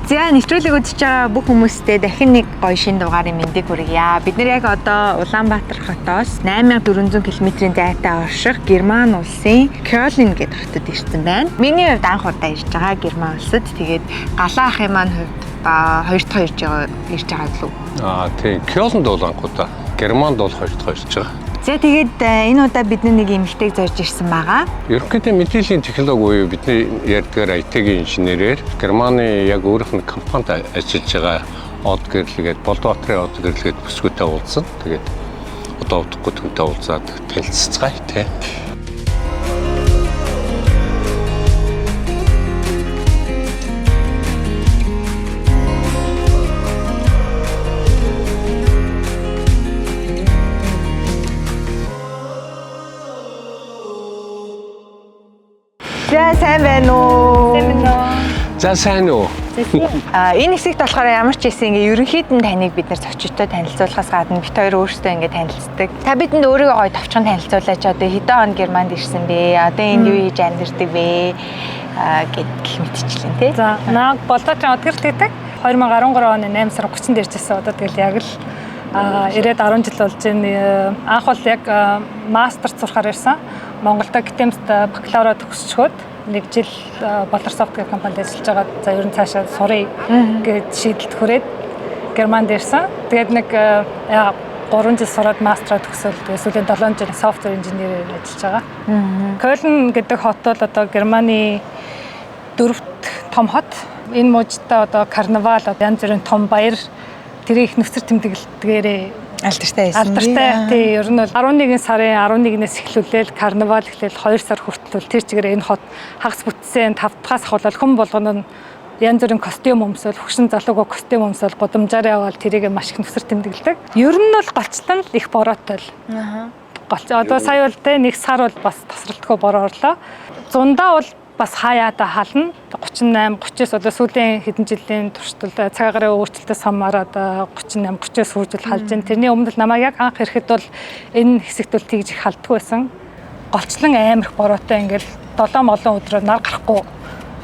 За, нэвтрүүлэг үзэж байгаа бүх хүмүүстээ дахин нэг гоё шинэ дугаарын мэндийг хүргье. Бид нар яг одоо Улаанбаатар хотоос 8400 км-ийн зайтай орших Герман улсын Кёльн гэдэг хотод ирсэн байна. Миний хувьд анх удаа ирж байгаа Герман улсад. Тэгээд Галаа ахын маань хувьд хоёр дахь ирж байгаа лүү. Аа, тийм. Кёльнд бол анх удаа. Германд бол хоёр дахь ирж байгаа. За, тэгээд энэ удаа бид нэг эмэгтэйг зорж ирсэн байгаа. Ерөнхийдөө мэдээллийн технологи буюу бидний ярьдгаар IT-ийн инженерээр Германы яг өөрийнх нь компанид ажиллаж байгаа Од гэрлэгээд, Болдбаатарын Од гэрлэгээд бүсгүйтэй уулзсан. Тэгээд одоо удахгүй түнтэй уулзаад танилцацгаая, тий. За, сайн байна уу? Сайн байна уу? За, сайн уу? А, энэ хэсэгт болохоор ямар ч хэсэг ингээ ерөнхийд нь таныг бид нар зочидтой танилцуулахаас гадна бид хоёр өөрсдөө ингээ танилцдаг. Та бидэнд өөрийгөө гоё товчхон танилцуулаач. Одоо хэдэн он Германд ирсэн бэ? Одоо энд юу хийж амьдардаг вэ? А гэдэл мэтчлэн, тий. За, наа Болдоочын Одгэрэл гэдэг, 2013 оны 8 сарын 30-нд ирж ирсэн. Одоо тэгэл яг л ирээд 10 жил болж байна. Анх бол яг мастер сурахаар ирсэн. Монголд ГТМ-ст бакалавра төгсчөөд нэг жил Болорсофт гэх компанид ажиллаж байгаа. За, ер нь цаашаа сурыг гэж шийдэлд хүрээд Германд ирсэн. Тэгээд нэг 3 жил сураад мастраа төгсөөл, тэгээд сүүлийн 7 жил software engineer ажиллаж байгаа. Кёльн гэдэг хот бол одоо Германы дөрөвт том хот. Энэ мужидаа одоо карнавал, янз бүрийн том баяр, тэрийг их нөхцөр тэмдэглэдгээрээ Алдартай байсан. Алдартай. Тий, ер нь бол 11 сарын 11-ээс эхлүүлээл карнавал эхлээл 2 сар хүртэл тэр чигээр энэ хот хагас бүтсэн 5 дахаас ахуулаад хүн болгоно нь янз бүрийн костюм өмсөөл, хөгшин залууга костюм өмсөөл, гудамжаар яваал тэрийг маш их нөхцөр тэмдэглэдэг. Ер нь бол голчлон л их бороотой л. Голч одоо сая бол те нэг сар бол бас тасралтгүй бороо орлоо. Зундаа бол бас хаяада хална. 38 39, одоо сүүлийн хэдэн жилийн туршид цаг агаарын өөрчлөлтөөс хамаарат 38 39 хүржил халж байна. Тэрний өмнө л намайг яг анх ирэхэд бол энэ хэсэгт бол тэгж их халдгүй байсан. Голчлон амар их бороотой, ингээл 7 молон өдрөөр нар гарахгүй.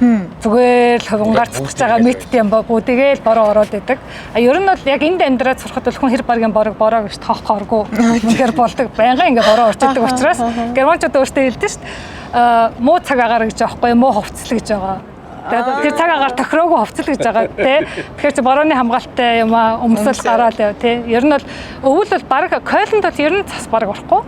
Зүгээр л хувингаар цэцэж байгаа мэт юм ба бүгдээ л бороо ороод идэг. А ер нь бол яг энд амьдраад сурахад бол хүн хэр баргийн борог бороо гэж тоохооргүй. Үнэхээр болдог. Байнгын ингээ бороо орж идэг учраас германчууд өөртөө хэлдэг шүү дээ. А муу цаг агаар гэж аахгүй, муу хувцал гэж байгаа. Тэгээд тэр цаг агаар тохироогүй хувцал гэж байгаа, тий. Тэгэхээр чи борооны хамгаалалттай юм а өмсөл гараад яв, тий. Ер нь бол өвөл бол баг Кёльнд бол ер нь цас баг орохгүй.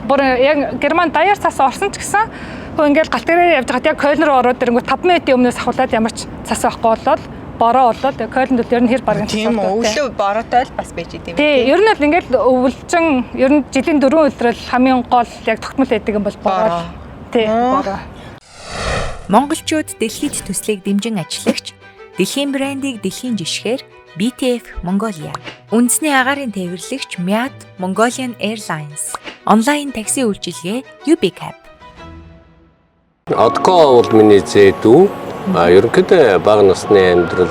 Бүр яг Герман даяар цас орсон ч гэсэн хөө ингээл галт тэрээр явж байхад яг Кёльн руу ороод ирэнгүүт 5 минутын өмнөөс ахуулаад ямар ч цас байхгүй болоод бороо болоод Кёльнд бол ер нь хэр баргын цас Тийм ордог, тий. өвлөө бороотой л бас байж идэм. Тий, ер нь бол ингээл өвлжин ер нь жилийн 4 өдрөл хамгийн гол яг тогтмол байдаг юм бол бороо. Бороо. Тий, бороо. Монголчууд дэлхийд төслийг дэмжин ажиллагч дэлхийн брендийг дэлхийн жишгээр BTF Mongolia. Үндэсний агаарын тээвэрлэгч MIAT Mongolian Airlines. Онлайн такси үйлчилгээ UbiCab. Одко бол миний зээ дүү. А ерөнхийдөө бага насны амьдрал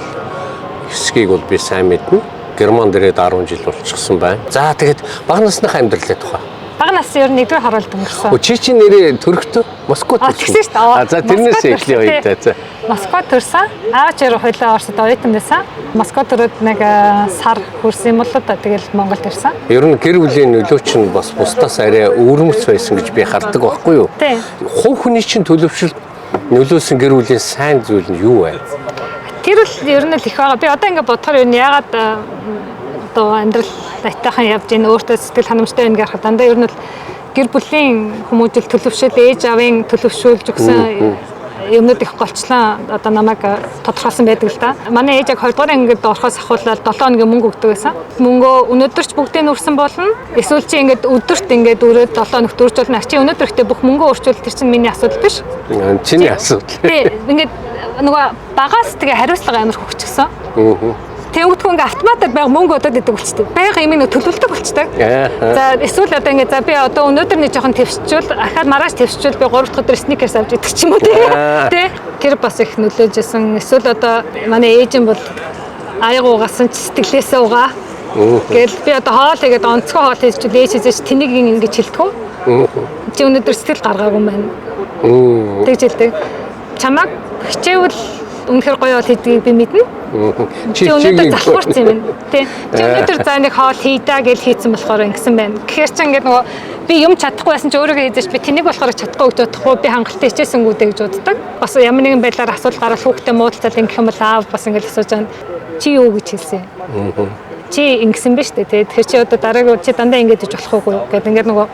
хэсгийг бол би сайн мэднэ. Германд ирээд 10 жил болчихсон байна. За, тэгээд бага насныхаа амьдралын тухай. Бага нас ер нь нэгдүгээр харуулт өнгөрсөн. Өө, чи нэрээ төрөхтөө Москвад А, тэгсэн шүү дээ. А, за, тэрнээс Москвад эхлэе төрсөн, хоёртой. За. Москвад төрсөн. Аа, чи хоёлаа Оросд оюутан байсан. Москвад төрөөд нэг сар хүрсэн юм бол л да. Тэгэл Монголд ирсэн. Ер нь гэр бүлийн нөлөө чинь бас бусдаас арай өвөрмөц байсан гэж би хардаг байхгүй юу? Тий. Хувь хүний чинь төлөвшөлт нөлөөсөн гэр бүлийн сайн зүйл нь юу вэ? Тэр л ер нь л их байгаа. Би одоо ингэ бодохоор ер нь ягаад одоо амьдрал айтайхан явж ийн, өөртөө сэтгэл ханамжтай байна гэхад дандаа ер нь л гэр бүлийн хүмүүжил, төлөвшөл, ээж аавын төлөвшүүлж өгсөн юмнууд их голчлон одоо намайг тодорхойлсон байдаг л да. Манай ээж яг 2 дугаар ангид орохоос ахуулаад 7 хоногийн мөнгө өгдөг байсан. Мөнгөө өнөөдөр ч бүгдийг нь үрсэн болно. Эсвэл чи ингээд өдөрт ингээд өрөөд 7 хоногт үрж болно. Чи өнөөдөр ихтэй бүх мөнгөө өрчүүл, тэр чинь миний асуудал биш. Чиний асуудал. Тий, ингээд нөгөө багаас тэгээ хариуцлага амар хөгжчихсөн. Тэнгүүтгүй ингээ автоматар байга мөнгө одод идэг болчтой. Байга юм нэг төлөвлөдөг болчтой. За, эсвэл одоо ингээ за би одоо өнөөдөр нэг жоохон твсчүүл, ахаад маргааш твсчүүл би 3 дахь өдөр сникерс авч идэх ч юм уу, тий. Тий. Тэр бас их нөлөөлж исэн. Эсвэл одоо манай ээж нь бол аяг угаасан ч сэтгэлээсээ угаа. Гэл би одоо хоол хийгээд, онцгой хоол хийчихвэл ээж хийжээч тэнийг ингэж хэлдэг. Чи өнөөдөр сэтгэл гаргаагүй юм байна. Тэгж хэлдэг. Чамайг хичээвэл үнэхээр гоё хоол хийдгийг би мэднэ. Чи өнөөдөр залхуурсан юм байна. Тий. Чи өнөөдөр за нэг хоол хийдаа гэж хийцэн болохоор ингэсэн байна. Тэгэхээр чи ингээд нөгөө би юм чадахгүй байсан чи өөрийгөө хийжээч би тэнийг болохоор чадахгүй гэж бодохгүй би хангалттай хичээсэнгүү дээ гэж боддог. Бас ямар нэгэн байдлаар асуудал гараад хүүхдээ муудалцал ингэх юм бол аав бас ингээд асууж байгаа. Чи юу гэж хэлсэн? Чи ингэсэн ба штэ тий. Тэгэхээр чи одоо дараагийн чи дандаа ингэж иж болох уугүй гэдэг ингээд нөгөө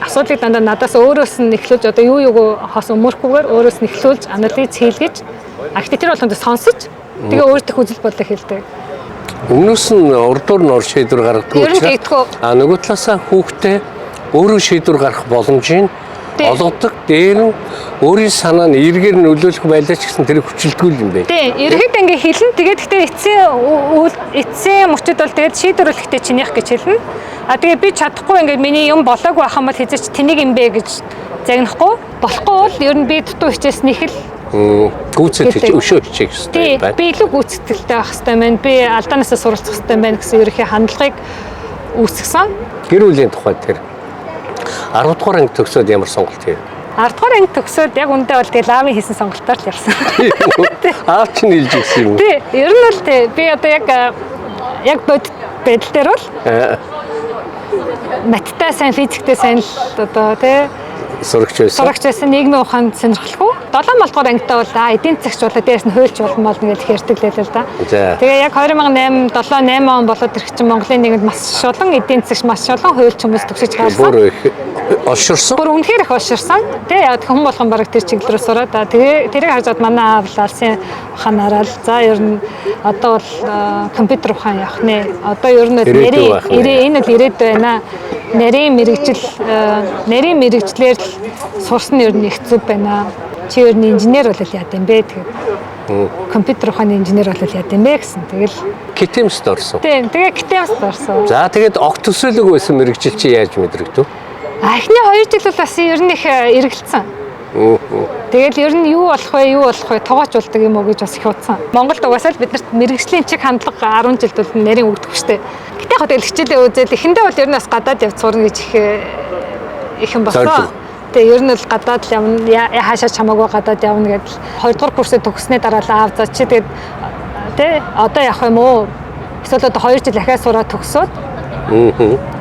асуудлыг дандаа надаас өөрөөс нь эхлүүлж одоо юу юуг хос өмөрөхгүйгээр өөрөөс нь эхлүүлж анализ хийлгэж а гэхдээ тэр болгонд сонсож тэгээ өөртөө үзэл бодлоо хэлдэг. Өмнөөс нь урдуур нь ор шийдвэр гаргадаг учраас а нөгөө талаасаа хүүхдээ өөрөө шийдвэр гаргах боломжийг олгодог. Дээр нь өөрийн санаа нь эргээр нөлөөлөх байлаа ч гэсэн тэрийг хүчилдэггүй юм байна. Тийм, ерхэд ингээ хэлнэ. Тэгээд гэхдээ эцсийн мөчөд бол тэгээд шийдвэрлэхдээ чинийх гэж хэлнэ. А тэгээ би чадахгүй ингээ миний юм болоогүй байх юм бол хэзээ ч тэнийг юм бэ гэж загнахгүй. Болохгүй бол ер нь би дутуу хичээснийх л гүйцэтгэж өшөө хичээх хэрэгтэй байна. Би илүү гүйцэтгэлтэй байх хэрэгтэй байна. Би алдаанаасаа суралцах хэрэгтэй байна гэсэн ерөнхий хандлагыг үүсгэсэн. Гэр бүлийн тухай тэр 10 дугаар анги төгсөөд ямар сонголт хийв? 10 дугаар анги төгсөөд яг үндэ бол тэгэл аавын хийсэн сонголтоор л явсан. Аав чинь хэлж өгсөн юм уу? Тий, ер нь бол тий би одоо яг бодит байдал дээр бол маттай сайн, физиктэй сайн л одоо тий сурагч байсан. Сурагч байсан, нийгмийн ухаанд сонирхолгүй. 7 молдгоор ангитай бол эдийн засгч болоо дээрс нь хуульч болно гэж ярьдаг лээ л да. Тэгээ яг 2008 7 8 он болоод ирэх чинь Монголын нийгэмд маш олон эдийн засгч, маш олон хуульч хүмүүс төгсөж гарсан. Бүр их олширсан. Бүр үнэхээр их олширсан. Тэ яг хүн болгон бараг тэр чиглэл рүү сураад тэгээ тэрийг харж манай аав л алсын ухаан хараад за ер нь одоо бол компьютер ухаан явах нэ. Одоо ер нь нэрээ энэ бол ирээдүй байна. Нарийн мэрэгжил нарийн мэрэгжлээр л сурсан ер нь их зүв байна. Чи ер нь инженер бол яад юм бэ тэгээд компьютер ухааны инженер бол яад юм бэ гэсэн. Тэгэл KTMS-д орсон. Тийм, тэгээ KTMS-д орсон. За тэгээд огт төсөөлөг байсан мэрэгжил чи яаж мэдрэгдэв? Эхний 2 жил бол бас ер нь их эргэлцсэн. Тэгэл ер нь юу болох вэ, тоогооч болдог юм уу гэж бас их утсан. Монголд угаасаа л биднэрт мэрэгжлийн чиг хандлага 10 жилд бол нарийн өгдөг штэ. Гэтэ яг тэгэл хичээлээ үзэл эхэндээ бол ер нь бас гадаад явж сурна гэж их юм болсон. Тэгээ ер нь бол гадаад л явна, хаашаа ч хамаагүй гадаад явна гэдэл 2 дугаар курсээ төгссөний дараа л аав за чи тэгээд тэ одоо явах юм уу? Эсвэл одоо 2 жил дахиад сураад төгсөөд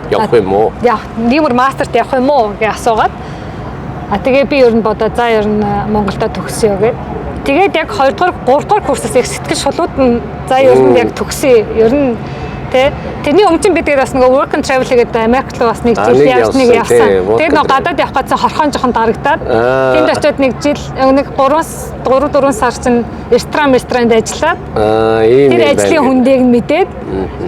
явах юм уу? Яа, нэг мөр мастерт явах юм уу гэж асуугаад а тэгээ би ер нь бодоо за ер нь Монголдо төгсөё гэд. Тэгээд яг 2 дугаар 3 дугаар курсээс яг сэтгэл шулууд нь за ер нь яг төгсөе. Ер нь тэ тэрний өмнө чинь би тэгээд бас нөгөө work and travel гэдэг Америк руу бас нэг жил явж нэг явсан. Тэгээд нөгөө гадаад явах гэсэн хорхон жоохон дарагдаад тэнд очиод нэг жил нэг 3 4 сар чинь ресторан ажиллаад ийм тэр ажлын хүндийг нь мэдээд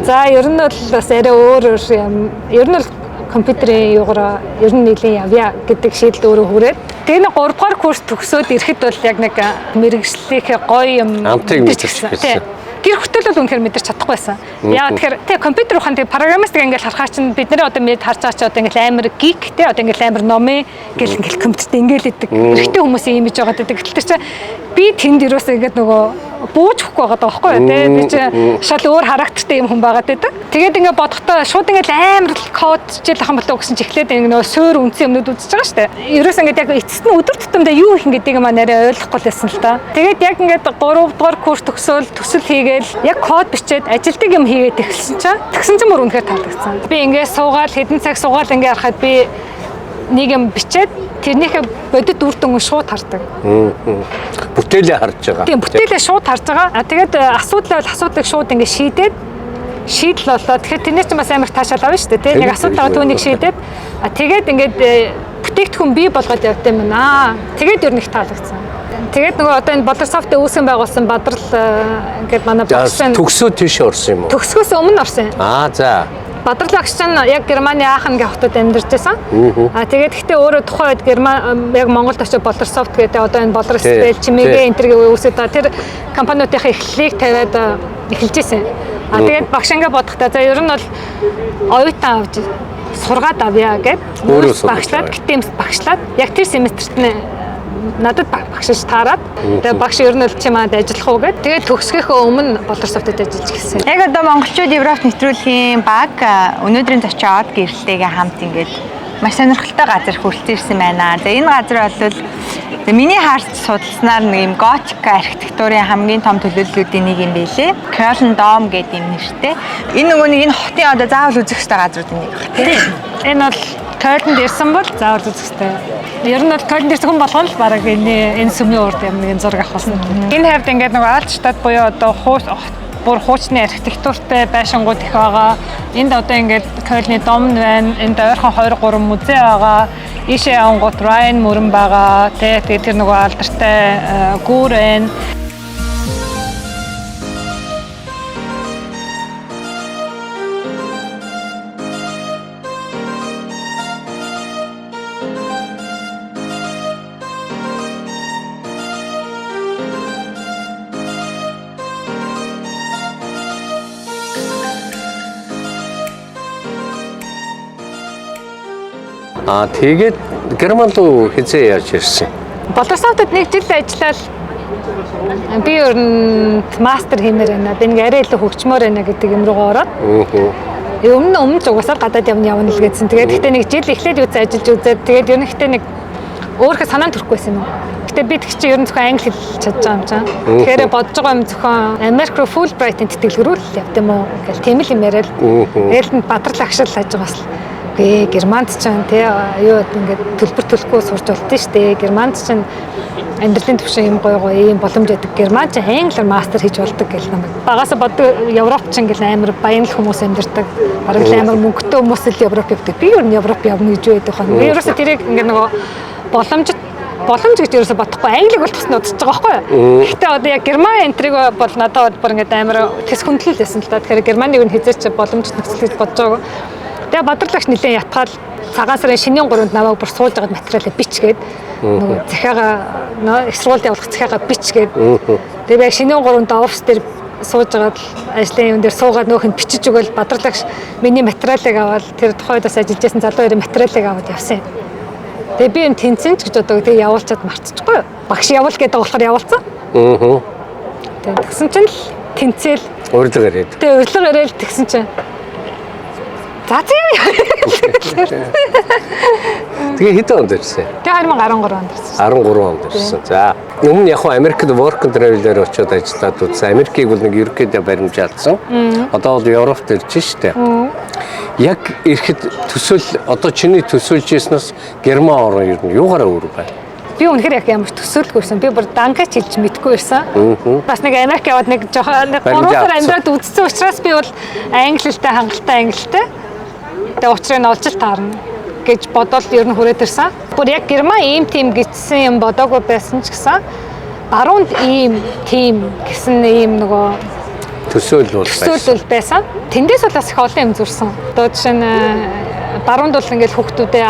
за ер нь бол бас арай өөр юм. Ер нь бол компьютерийн юугаар ер нь нэлийн явъя гэдэг шийдэлд өөрөө хүрээд тэгээ нэг 3 дугаар курс төгсөөд ирэхэд бол яг нэг мэрэгжлийнхээ гоё юм амтыг мэдэрч байсан. Тэр хүртэл бол үнэхээр мэдэрч чадахгүй байсан. Яа тэгэхээр тэг компьютер ухаан тэг программист ингээл харахаар чинь бид нэр одоо мэд харж байгаа чи одоо ингээл амар geek те одоо ингээл амар номын гэл ингээл компьютерт ингээл идэг. Эрэгтэй хүмүүсийн имиж байгаа гэдэг. Гэтэл тэр чинь би тэнд юусаа ингээд нөгөө бууж өгөхгүй байгаа байхгүй юу те би чи шал өөр характертай юм хүн байгаа гэдэг. Тэгээд ингээд бодохдоо шууд ингээд амар л код хичээл ах юм болоо гэсэн чи эхлээд ингээд нөгөө суур үндсэн юмнууд үзэж байгаа шүү дээ. Ерөөс ингээд яг эцэст нь өдөр тутамдаа юу их ингээд юм арай ойлгохгүй л байсан л та. Тэгээд яг ингээд 3 дугаар курс төгсөөл төсөл хийгээл яг код бичээд ажилтдаг юм хийгээд эхэлсэн чинь тэгсэн чинь бүр үнэхээр таалагдсан. Би ингээд суугаал хэдэн цаг суугаал ингээд харахад би нэг юм бичээд тэрнийхээ бодит үр дүн шууд хардаг. Бүтээлээ харж байгаа. Тийм, бүтээлээ шууд харж байгаа. А тэгээд асуудал бол асуудлыг шууд ингээд шийдээд шийдэл болоо. Тэгэхээр тэрнээс чинь бас амар таашаал авна шүү дээ. Тийм, нэг асуудал байгаа түүнийг шийдээд а тэгээд ингээд бүтээгдэхүүн бий болгоод явд юм байна. Тэгээд ер нь их таалагдсан. Тэгээд нөгөө одоо энэ Болорсофт үүсгэн байгуулсан Бадрал ингээд манай багш нь төгсөө тийш орсон юм уу? Төгсгөөс өмнө орсон. Аа за. Бадрал багш чинь яг Германы Аахен гэх хотод амьдарч байсан. Аа тэгээд гэхдээ өөрөө тухайн үед Герман яг Монголд очиж Болорсофт гэдэг одоо энэ Болор Спел чимээгээ энэ тэргээ үүсээд байгаа тэр компаниудынхаа эхлэлийг тавиад эхэлж исэн. Аа тэгээд багш ингээ бодохдоо за ер нь бол оюутан авч сургаад авъя гэд багшлаад KTMS багшлаад яг тэр семестрт нь надад багшиж таарад тэгээ багш ер нь бол чи манд ажиллах уу гэд тэгээд төгсгөхөө өмнө Болорсофтод ажиллаж эхэлсэн. Яг одоо монголчууд Европт нэвтрүүлгийн баг өнөөдрийн зочиод гэрэлтэйгээ хамт ингээд Маш сонирхолтой газар хүрэлцэн ирсэн байна. За, энэ газар бол за, миний харж судалснаар нэг юм готик архитектурын хамгийн том төлөөллүүдийн нэг юм байлээ. Кöln Dom гэдэг юм нэртэй. Энэ нөгөө нэг энэ хотын одоо заавал үзэх ёстой газруудын нэг байх, тийм. Энэ бол Кёльнд ирсэн бол заавал үзэх ёстой. Ер нь бол Кёльнд ирсэн хүн болгон л бараг энэ сүмийн урд юм нэг зураг авах болно. Энэ хавьд ингээд нөгөө Altstadt буюу одоо бүр хуучны архитектуртай байшингууд их байгаа. Энд одоо ингээд Кёльний дом байна. Энд ойрхон 2 3 музей байгаа. Ийшээ явангууд Райн мөрөн байгаа. Тэ, тэгээд тэр нөгөө алдартай гүүр байна. Аа, тэгээд Герман руу хэзээ яаж ирсэн? Боловсролтод нэг жил ажиллаад би ер нь мастер хиймээр байна. Би нэг арай илүү хөгжмөр байна гэдэг юм руугаа ороод. Өмнө ч угаасаа гадаад явна л гэсэн. Тэгээд гэхдээ нэг жил эхлээд юу ч ажиллаж үзээд, тэгээд ер нь гэхдээ нэг өөрийнхөө санаанд төрөхгүй байсан юм уу. Гэтэ би тэг чи ер нь зөвхөн англи хэл чадж байгаа юм чинь. Тэгэхээр бодож байгаа юм зөвхөн Америк руу Fulbright-ийн тэтгэлгэрүүл явд юм уу гэл тийм л юм яриад. Тэгэл нь бадрал агшил хаж байгаа бас л. Үгүй, Германд ч тий юу ингээд төлбөр төлөхгүй сурч болдсон шүү дээ. Германд ч амьдралын түвшин юм гоё гоё ийм боломж байдаг. Германд ч англиар мастер хийж болдог гэл намайг. Багасаа боддог, Европ ч ингээл амар баян л хүмүүс амьдардаг. Бараг л амар мөнгөтэй хүмүүс л Европ явдаг. Би ер нь Европ явна гэж байдаг хон. Би ерөөсөө тэрийг ингээ нөгөө боломж гэж ерөөсөө бодохгүй. Англиг бол тусна удаж байгаа байхгүй юу? Гэхдээ одоо яг Герман энтриг бол надад бол бүр ингээд амар тэс хүндлэл байсан л да. Тэгэхээр Германыг нь хизээч боломж нөхцөл гэж бодож байгаагүй. Тэгээ бадарлагч нэлээд ятгаал цагаан сарын шинийн 3-нд намайг бүр сууж байгаад материалаа бичгээд нөгөө захиагаа их сургуульд явуулах захиагаа бичгээд, тэгээ би яг шинийн 3-нд офис дээр сууж байгаад ажлын юм дээр суугаад нөөх нь бичиж өгөөл бадарлагч миний материалыг аваад, тэр тухайд бас ажиллаж байсан залуу хоёрын материалыг аваад явсан юм. Тэгээ би юм тэнцэн ч гэж бодоог, тэгээ явуулчаад мартчихгүй. Багш явуул гэдэг болохоор явуулсан. Тэгээ тэгсэн чинь л тэнцээл Урилга ирээд. Тэгээ урилга ирээл тэгсэн чинь за тийм. Тэгээ хэдэн онд ирсэн? Тэгээ 2013 онд ирсэн. 13 онд ирсэн. За. Өмнө яг хуу Америкт work and travel-ээр очиод ажиллаад үзсэн. Америкийг бол нэг ерөнхийдөө баримжаалсан. Одоо бол Европт ирж штэ. Яг ирэхэд төсөөл одоо чиний төсөөлж ирснээс Герман орон ер нь юугаараа өөр байна? Би үнэхээр яг ямар ч төсөөлгүй ирсэн. Би бүр дангач хэлж мэдгүй ирсэн. Бас нэг Америк яваад нэг жоохон нэг 3 сар амьдраад үзсэн учраас би бол англи хэлтэй хангалттай англитай. Тэгээ учрыг нь олж л таарна гэж бодоод ер нь хүрээд ирсэн. Бүр яг Герман ийм тийм гэсэн юм бодоогүй байсан ч гэсэн баруунд ийм тийм гэсэн ийм нөгөө төсөөл бол байсан. Төсөөлөл байсан. Тэндээс бол бас их олон юм зурсан. Одоо жишээ нь баруунд бол ингээл хүүхдүүдээ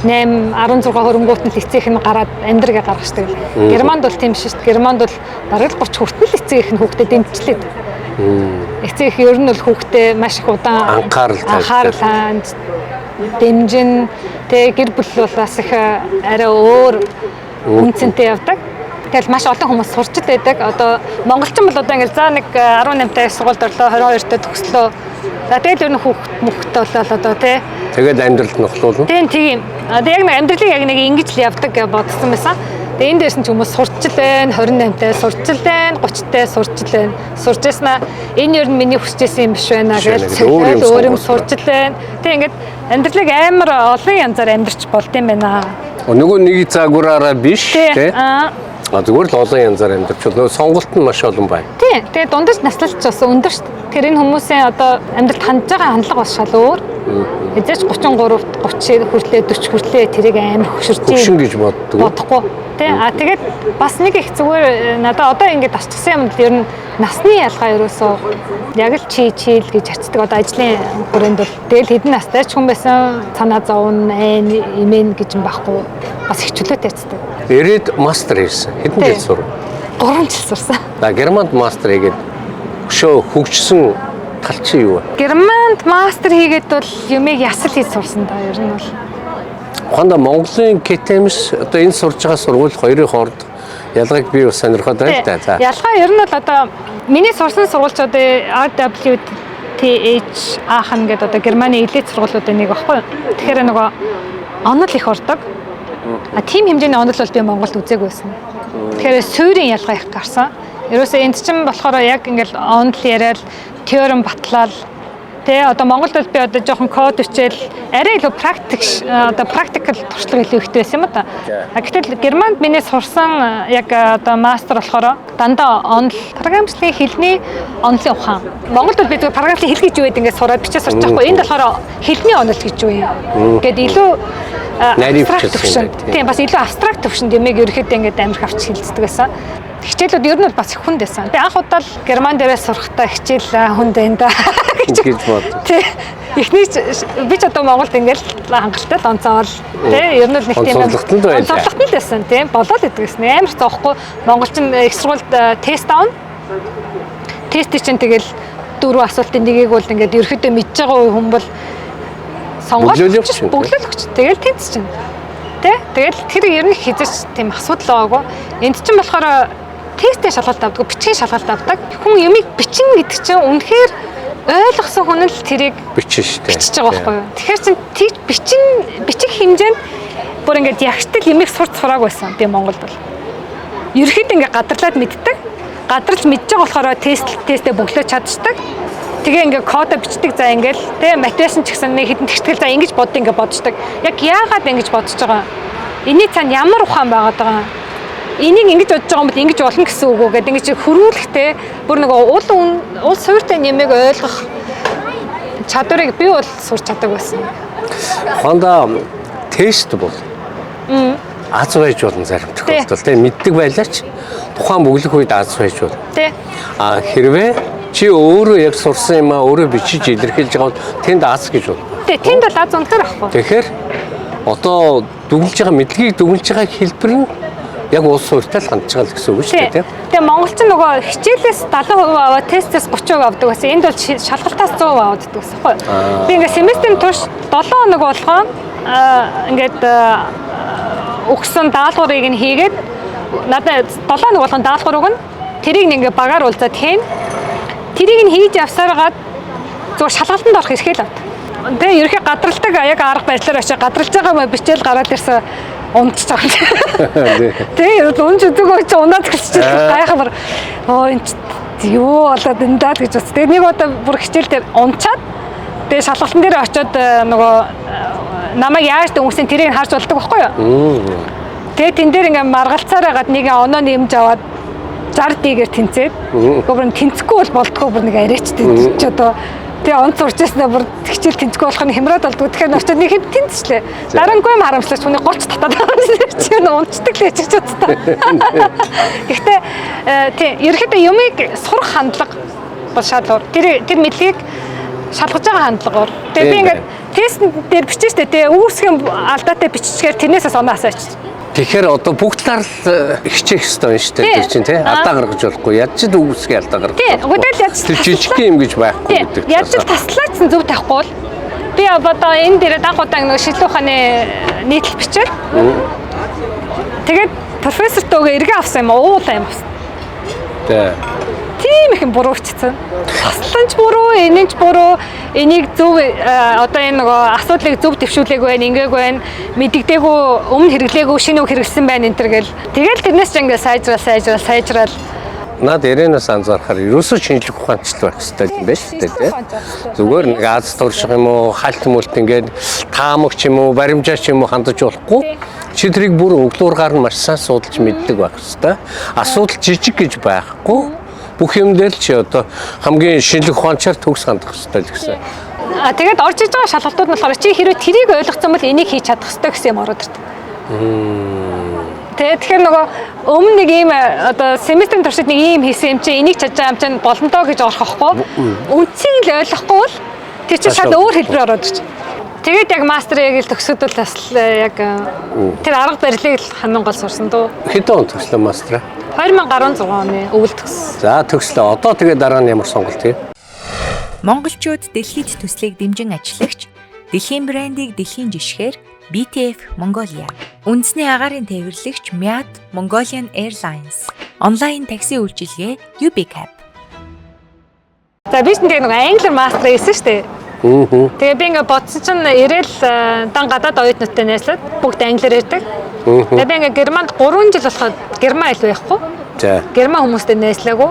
18, 16 хөрөнгөт нь эцээх нь гараад амьдрыгаа гаргацдаг. Германд бол тийм биш шүү дээ. Германд бол бараг л 30 хүртэл эцээх нь хүүхдэд дэмжлээд. Эцээх ер нь бол хүүхдээ маш их удаан анхаарал тавьдаг. Дэмжин, тэгээ гэр бүл бол бас их арай өөр үнцэнтэй явдаг. Тэгэл маш олон хүмүүс сурч л байдаг. Одоо монголчин бол одоо ингээл за нэг 18 та сургуульд орлоо, 22 та төгслөө. За тэгэл ер нь хүүхд мөхтэй болол одоо тий. Тэгэл амьдралд нөхлүүлнэ. Тийм тийм. Одоо яг нэг амьдралыг яг нэг ингэж л явдаг гэж бодсон байсан. Тэгээ энэ дээрс нь ч хүмүүс сурч л байна, 28 та сурч л байна, 30 та сурч л байна. Сурч яснаа энэ ер нь миний хүсэж исэн юм биш байна гэж өөр юм сурч л байна. Тэгээ ингээд амьдралыг амар олон янзаар амьдрч болд юм байна. Нөгөө нэг загвараараа биш тий. Зүгээр л олон янзаар амьдарч бол нөгөө сонголт нь маш олон байна. Тийм. Тэгээ дундаж наслалч бас өндөр шүү дээ. Тэр энэ хүмүүсийн одоо амьдралд хандж байгаа хандлага бас шал өөр. Эзэж 33 30 хүртлээ 40 хүртлээ тэрийг амар хөшөрч хөгшин гэж боддог. Бодохгүй. Тий. А тэгээд бас нэг их зүгээр надад одоо ингэж асчихсан юм л ер нь насны ялгаа ерөөсөө яг л чи чийл гэж харцдаг. Одоо ажлын хүрээнд бол тэгэл хэдэн настай ч хүн байсан санаа зовно, айн, имэн гэж юм байхгүй. Бас их чөлөөтэй харцдаг. Ирээд мастер хийсэн. Хэдэн жил сурав? 3 жил сурсан. За, Германд мастер хийгээд өшөө хөгжсөн тал чи юу вэ? Германд мастер хийгээд бол юмыг ясал хийж сурсан да ер нь бол. Ухаандаа Монголын КТМС одоо энэ сурж байгаа сургууль хоёрын хооронд ялгааг би бас сонирхоод байна л да. За. Ялгаа ер нь бол одоо миний сурсан сургууль ч одоо RWTH RWTH Aachen гэдэг одоо Германы элит сургуулиудын нэг багхгүй юу. Тэгэхээр нөгөө онол их ордог. А тийм хэмжээний онол бол би Монголд үзээгүй байсан. Тэгэхээр суурийн ялгаа их гарсан. Ерөөсөө энд чинь болохоор яг ингээл онол яриад теорем батлаад тэ одоо Монголд бол би одоо жоохон код бичээл арай илүү практик одоо practical туршлага илүү ихтэй байсан юм да. А гэтэл Германд миний сурсан яг одоо мастер болохоор дандаа онол програмчлалын хэлний онолын ухаан. Монголд бол би зүгээр програмчлалын хэл гэж юу гэдэг ингээд сураад бичээ сурч байхгүй. Энд болохоор хэлний онол гэж юу юм. Гэт илүү Нарийн abstract бичсэн төвшөнд. тийм. Тийм бас илүү abstract төвшөнд юмыг ерөөхдөө ингээд амирх авч хэлцдэг байсан. Хичээлүүд ер нь бол бас их хүнд байсан. Би анх удаа л Герман дээрээ сурахдаа хичээл хүнд байна да гэж гэж бод. Тий. Эхний би ч одоо Монголд ингээл хангалттай л онцоол тий ер нь л нэг тийм Онцорлогдсон л байлаа. Онцорлогдсон л байсан тий болоод идэг гэсэн. Амар зоохгүй монголчин их сургуульд тест авна. Тест чинь тэгэл дөрвөн асуултын нэгийг бол ингээд ерөөхдөө мэдж байгаа хүн бол сонгоод Бөглөөл өгч чинь, тий. бөглөөл өгч. Тэгэл тэнц чинь. Тэ? Тэгэл тэр ер нь хизээч тийм асуудал байгаагүй. Энд чинь болохоор тестийн шалгалт авдаг, бичгийн шалгалт авдаг. Хүн юмыг бичин гэдэг чинь үнэхээр ойлгосон хүн л тэрийг Бичин шүү дээ. бичиж байгаа байхгүй юу? Тэгэхээр чин тийч бичин бичих хэмжээнд бүр ингээд ягштал юмыг сурч сурааг байсан би Монголд бол. Ерхэд ингээд гадарлаад мэддэг. Гадарлаж мэдж байгаа болохоор тестээ бөглөөж чадчихдаг. Тэгээ ингээд кодо бичдэг за ингээд тэ математик ч гэсэн нэг хэдэн тэгтгэл за ингэж бод ингээд бодчихдаг. Яг яагаад ингэж бодож байгаа? Эний цаана ямар ухаан байгаад байгаа? Энийг ингэж бодож байгаа юм бол ингэж болно гэсэн үг үү гэдэг ингэж хөрвүүлэхтэй бүр нэг уул суурьтай нэмийг ойлгох чадварыг би бол сурч чаддаг байсан. Хондоо тест бол аз байж болно зарим тохиолдолд тийм мэддэг байлаач тухайн бөглөх үед аз байж болно. Тэ. А хэрвээ чи өөрөө яг сурсан юмаа өөрөө бичиж илэрхийлж байгаа бол тэнд аз гэж болно. Тэ тэнд бол аз үнэхээр ахгүй. Тэгэхээр одоо дүгнж байгаа мэдлэгийг дүгнж байгаа хэлбэр нь яг улс суурьтай л хандж байгаа л гэсэн үг шүү дээ тийм. Тэгээ монголчин нөгөө хичээлээс 70% аваад тестээс 30% авдаг байсан. Энд бол шалгалтаас 100% аваад байдаг гэсэн байхгүй юу? Би ингээд семестрийн турш 7 хоног болгон ингээд өгсөн даалгаврыг нь хийгээд надад 7 хоног болгон даалгавар өгнө. Тэрийг нь ингээд багаар уулзаад хийн. Тэрийг нь хийж явсараад зүгээр шалгалтанд орох эрхээ л авдаг. Тэгээ ерөнхий гадралдаг яг арга барилаар очиж гадралж байгаа мө бичээл гараад ирсэн унтчих байгаа юм. Тэгээ ер нь унж үзээгүй чи унаад эхэлчихсэн гайхамар. Оо энэ чи юу болоод энэ даа л гэж бодсон. Тэгээ нэг удаа бүр хичээл дээр унчаад тэгээ шалгалтан дээр очиод нөгөө намайг яаж дөнгөсөн тэрийг нь харж болдог байхгүй юу? Тэгээ тэн дээр ингээ маргалцаар байгаад нэг оноо нэмж аваад 60 дийгээр тэнцээд. Гэхдээ бүр тэнцэхгүй бол болдгоо бүр нэг арайчтай чи одоо тэгээ онц урж яснаа бүр хичээл тэнцэхгүй болох нь хямраад болдгоо. Тэгэхээр очиод нэг хэм тэнцчлээ. Дараангүй юм харамслаач хүний голч татаад байгаа юм чи нөө унцдаг л гэж бодсон. Гэхдээ тий ерөөхдөө юмыг сурах хандлага бол шалгуур. Тэр мэдлэгийг шалгаж байгаа хандлагаар. Тэгээ би ингээд тест дээр бичсэн штэ тэгээ үүсгэн алдаатай биччихээр тэрнээс бас оноо асаач. Тэгэхээр одоо бүх талаар л хичээх ёстой юм шүү дээ тэр чинь тий алдаа гаргаж болохгүй ядч л үгүйсгээ алдаа гаргаж. Тий, үгүй л ядч тэр жижиг юм гэж байхгүй гэдэг. Ядч л таслаачсан зөв тавихгүй бол би одоо энэ дээр анх удаа нэг шинжилгээ ухааны нийтлэл бичээд тэгээд профессор төөгээ эргээ авсан юм уулаа юм авсан. Тий. Тийм их юм буруу бичсэн. Таслан ч буруу, энэ ч буруу, энийг зөв одоо энэ нөгөө асуудлыг зөв дэвшүүлээгүй байна, ингээгүй байна, мэддэгдээгүй, өмнө хэрэглээгүй, шинэ үг хэрэглэсэн байна энэ төр гэл. Тэгэл тэрнээс ч ингээ сайжрал. Над Ирэнаас анзаарахаар ерөөсөө шинжлэх ухаанчл байх хэрэгтэй юм байна шүү дээ тий. Зүгээр нэг аз турших юм уу, хальт мүлт ингээд таамаг ч юм уу, баримжаа ч юм уу хандаж болохгүй. Чи тэрийг бүр өглөөргаар нь маш сайн судалж мэддэг байх хэрэгтэй. Асуудал жижиг гэж байхгүй. Бүх юм дээр л чи одоо хамгийн шинжлэх ухаанчаар төгс хандах хэрэгтэй л гэсэн. А тэгээд орж иж байгаа шалгалтууд нь болохоор чи хэрвээ тэрийг ойлгоцсон бол энийг хийж чадах хэрэгтэй гэсэн юм ороод ирдэг. Тэгээд тэгэхээр нөгөө өмнө нэг ийм одоо семестрийн туршид нэг ийм хийсэн юм чи энийг чадж байгаа юм чинь боломдоо гэж орох واخгүй. Үндсийг л ойлгохгүй бол тэр чинь шал өөр хэлбэр ороод ирж. Тэгээд яг мастерыг л төгсөд бол бас яг тэр арга барилыг л хамгийн гол сурсан дөө. Хэдэн он төгслөө мастраа? 2016 оны өвөл төгссөн. За төгслөө. Одоо тэгээд дараа нь ямар сонголт хийв? Монголчууд дэлхийд төслийг дэмжин ажиллагч дэлхийн брендийг дэлхийн жишгээр BTF Mongolia. Үндэсний агаарын тээвэрлэгч MIAT Mongolian Airlines. Онлайн такси үйлчилгээ UbiCab. За, би ч нэг англиар мастер хийсэн шүү дээ. Тэгээ би ингээ бодсон чинь ирээл дан гадаад оюутнуудтай найзлаад бүгд англиар ярьдаг. Тэгээ би ингээ Германд 3 жил болоход герман хэл байхгүй. Герман хүмүүстэй найзлаагүй.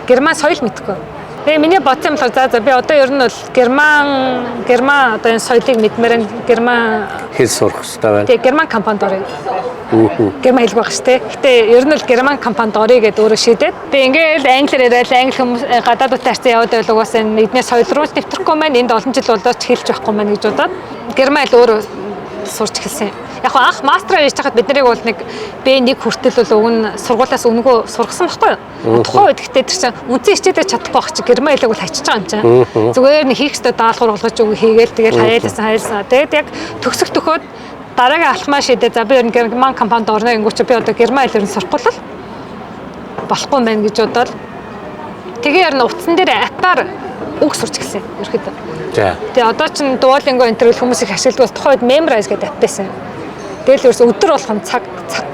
Герман соёл мэдэхгүй. Тэгээ миний бодсон юм болохоор за би одоо ер нь бол герман одоо энэ соёлыг мэдмээр герман хэл сурах хэрэгтэй байна. Тэгээ герман компанид оръё. Герман хэлгүй байх шүү дээ. Гэтэ ер нь бол герман компанид оръё гэдээ өөрөө шийдээд. Би ингээл англиар яриад англи хүмүүс гадаадуудтай харьцан яваад байл угаасаа эднээс соёл руу нэвтрэхгүй маань, энд олон жил болоод ч хэлж байхгүй маань гэж бодоод герман хэл өөрөө сурч эхэлсэн. Яг хаа анх мастраа хийж байхад бид нарыг бол нэг B1 хүртэл бол уг нь сургуулиас үнэгүй сургасан байхгүй юу? Тухайн үед гэхдээ тэр чинь үндсэн хичээлээ чадахгүй байх чи герман хэлийг бол хачиж байгаа юм чинь. Зүгээр нэг хийх ёстой даалгавар болгож өгөө хийгээл тэгэл хаяалсан хаяалсан. Тэгээд яг төгсөх төхөөд дараагийн алхмаа шийдээ, за би ер нь герман компанид орно гингүү чи би одоо герман хэл ер нь сурахгүй л болохгүй юм байна гэж бодоод тэгээ ер нь утсан дээр app аар үг сурч эхэлсэн ерөөхдөө. Тэгээ одоо чинь Duolingo энэ төр хүмүүс их ашигладаг бас тухайн үед Memrise гэдэг app байсан. Тэгэл ерөөсө өдөр болгон цаг цаг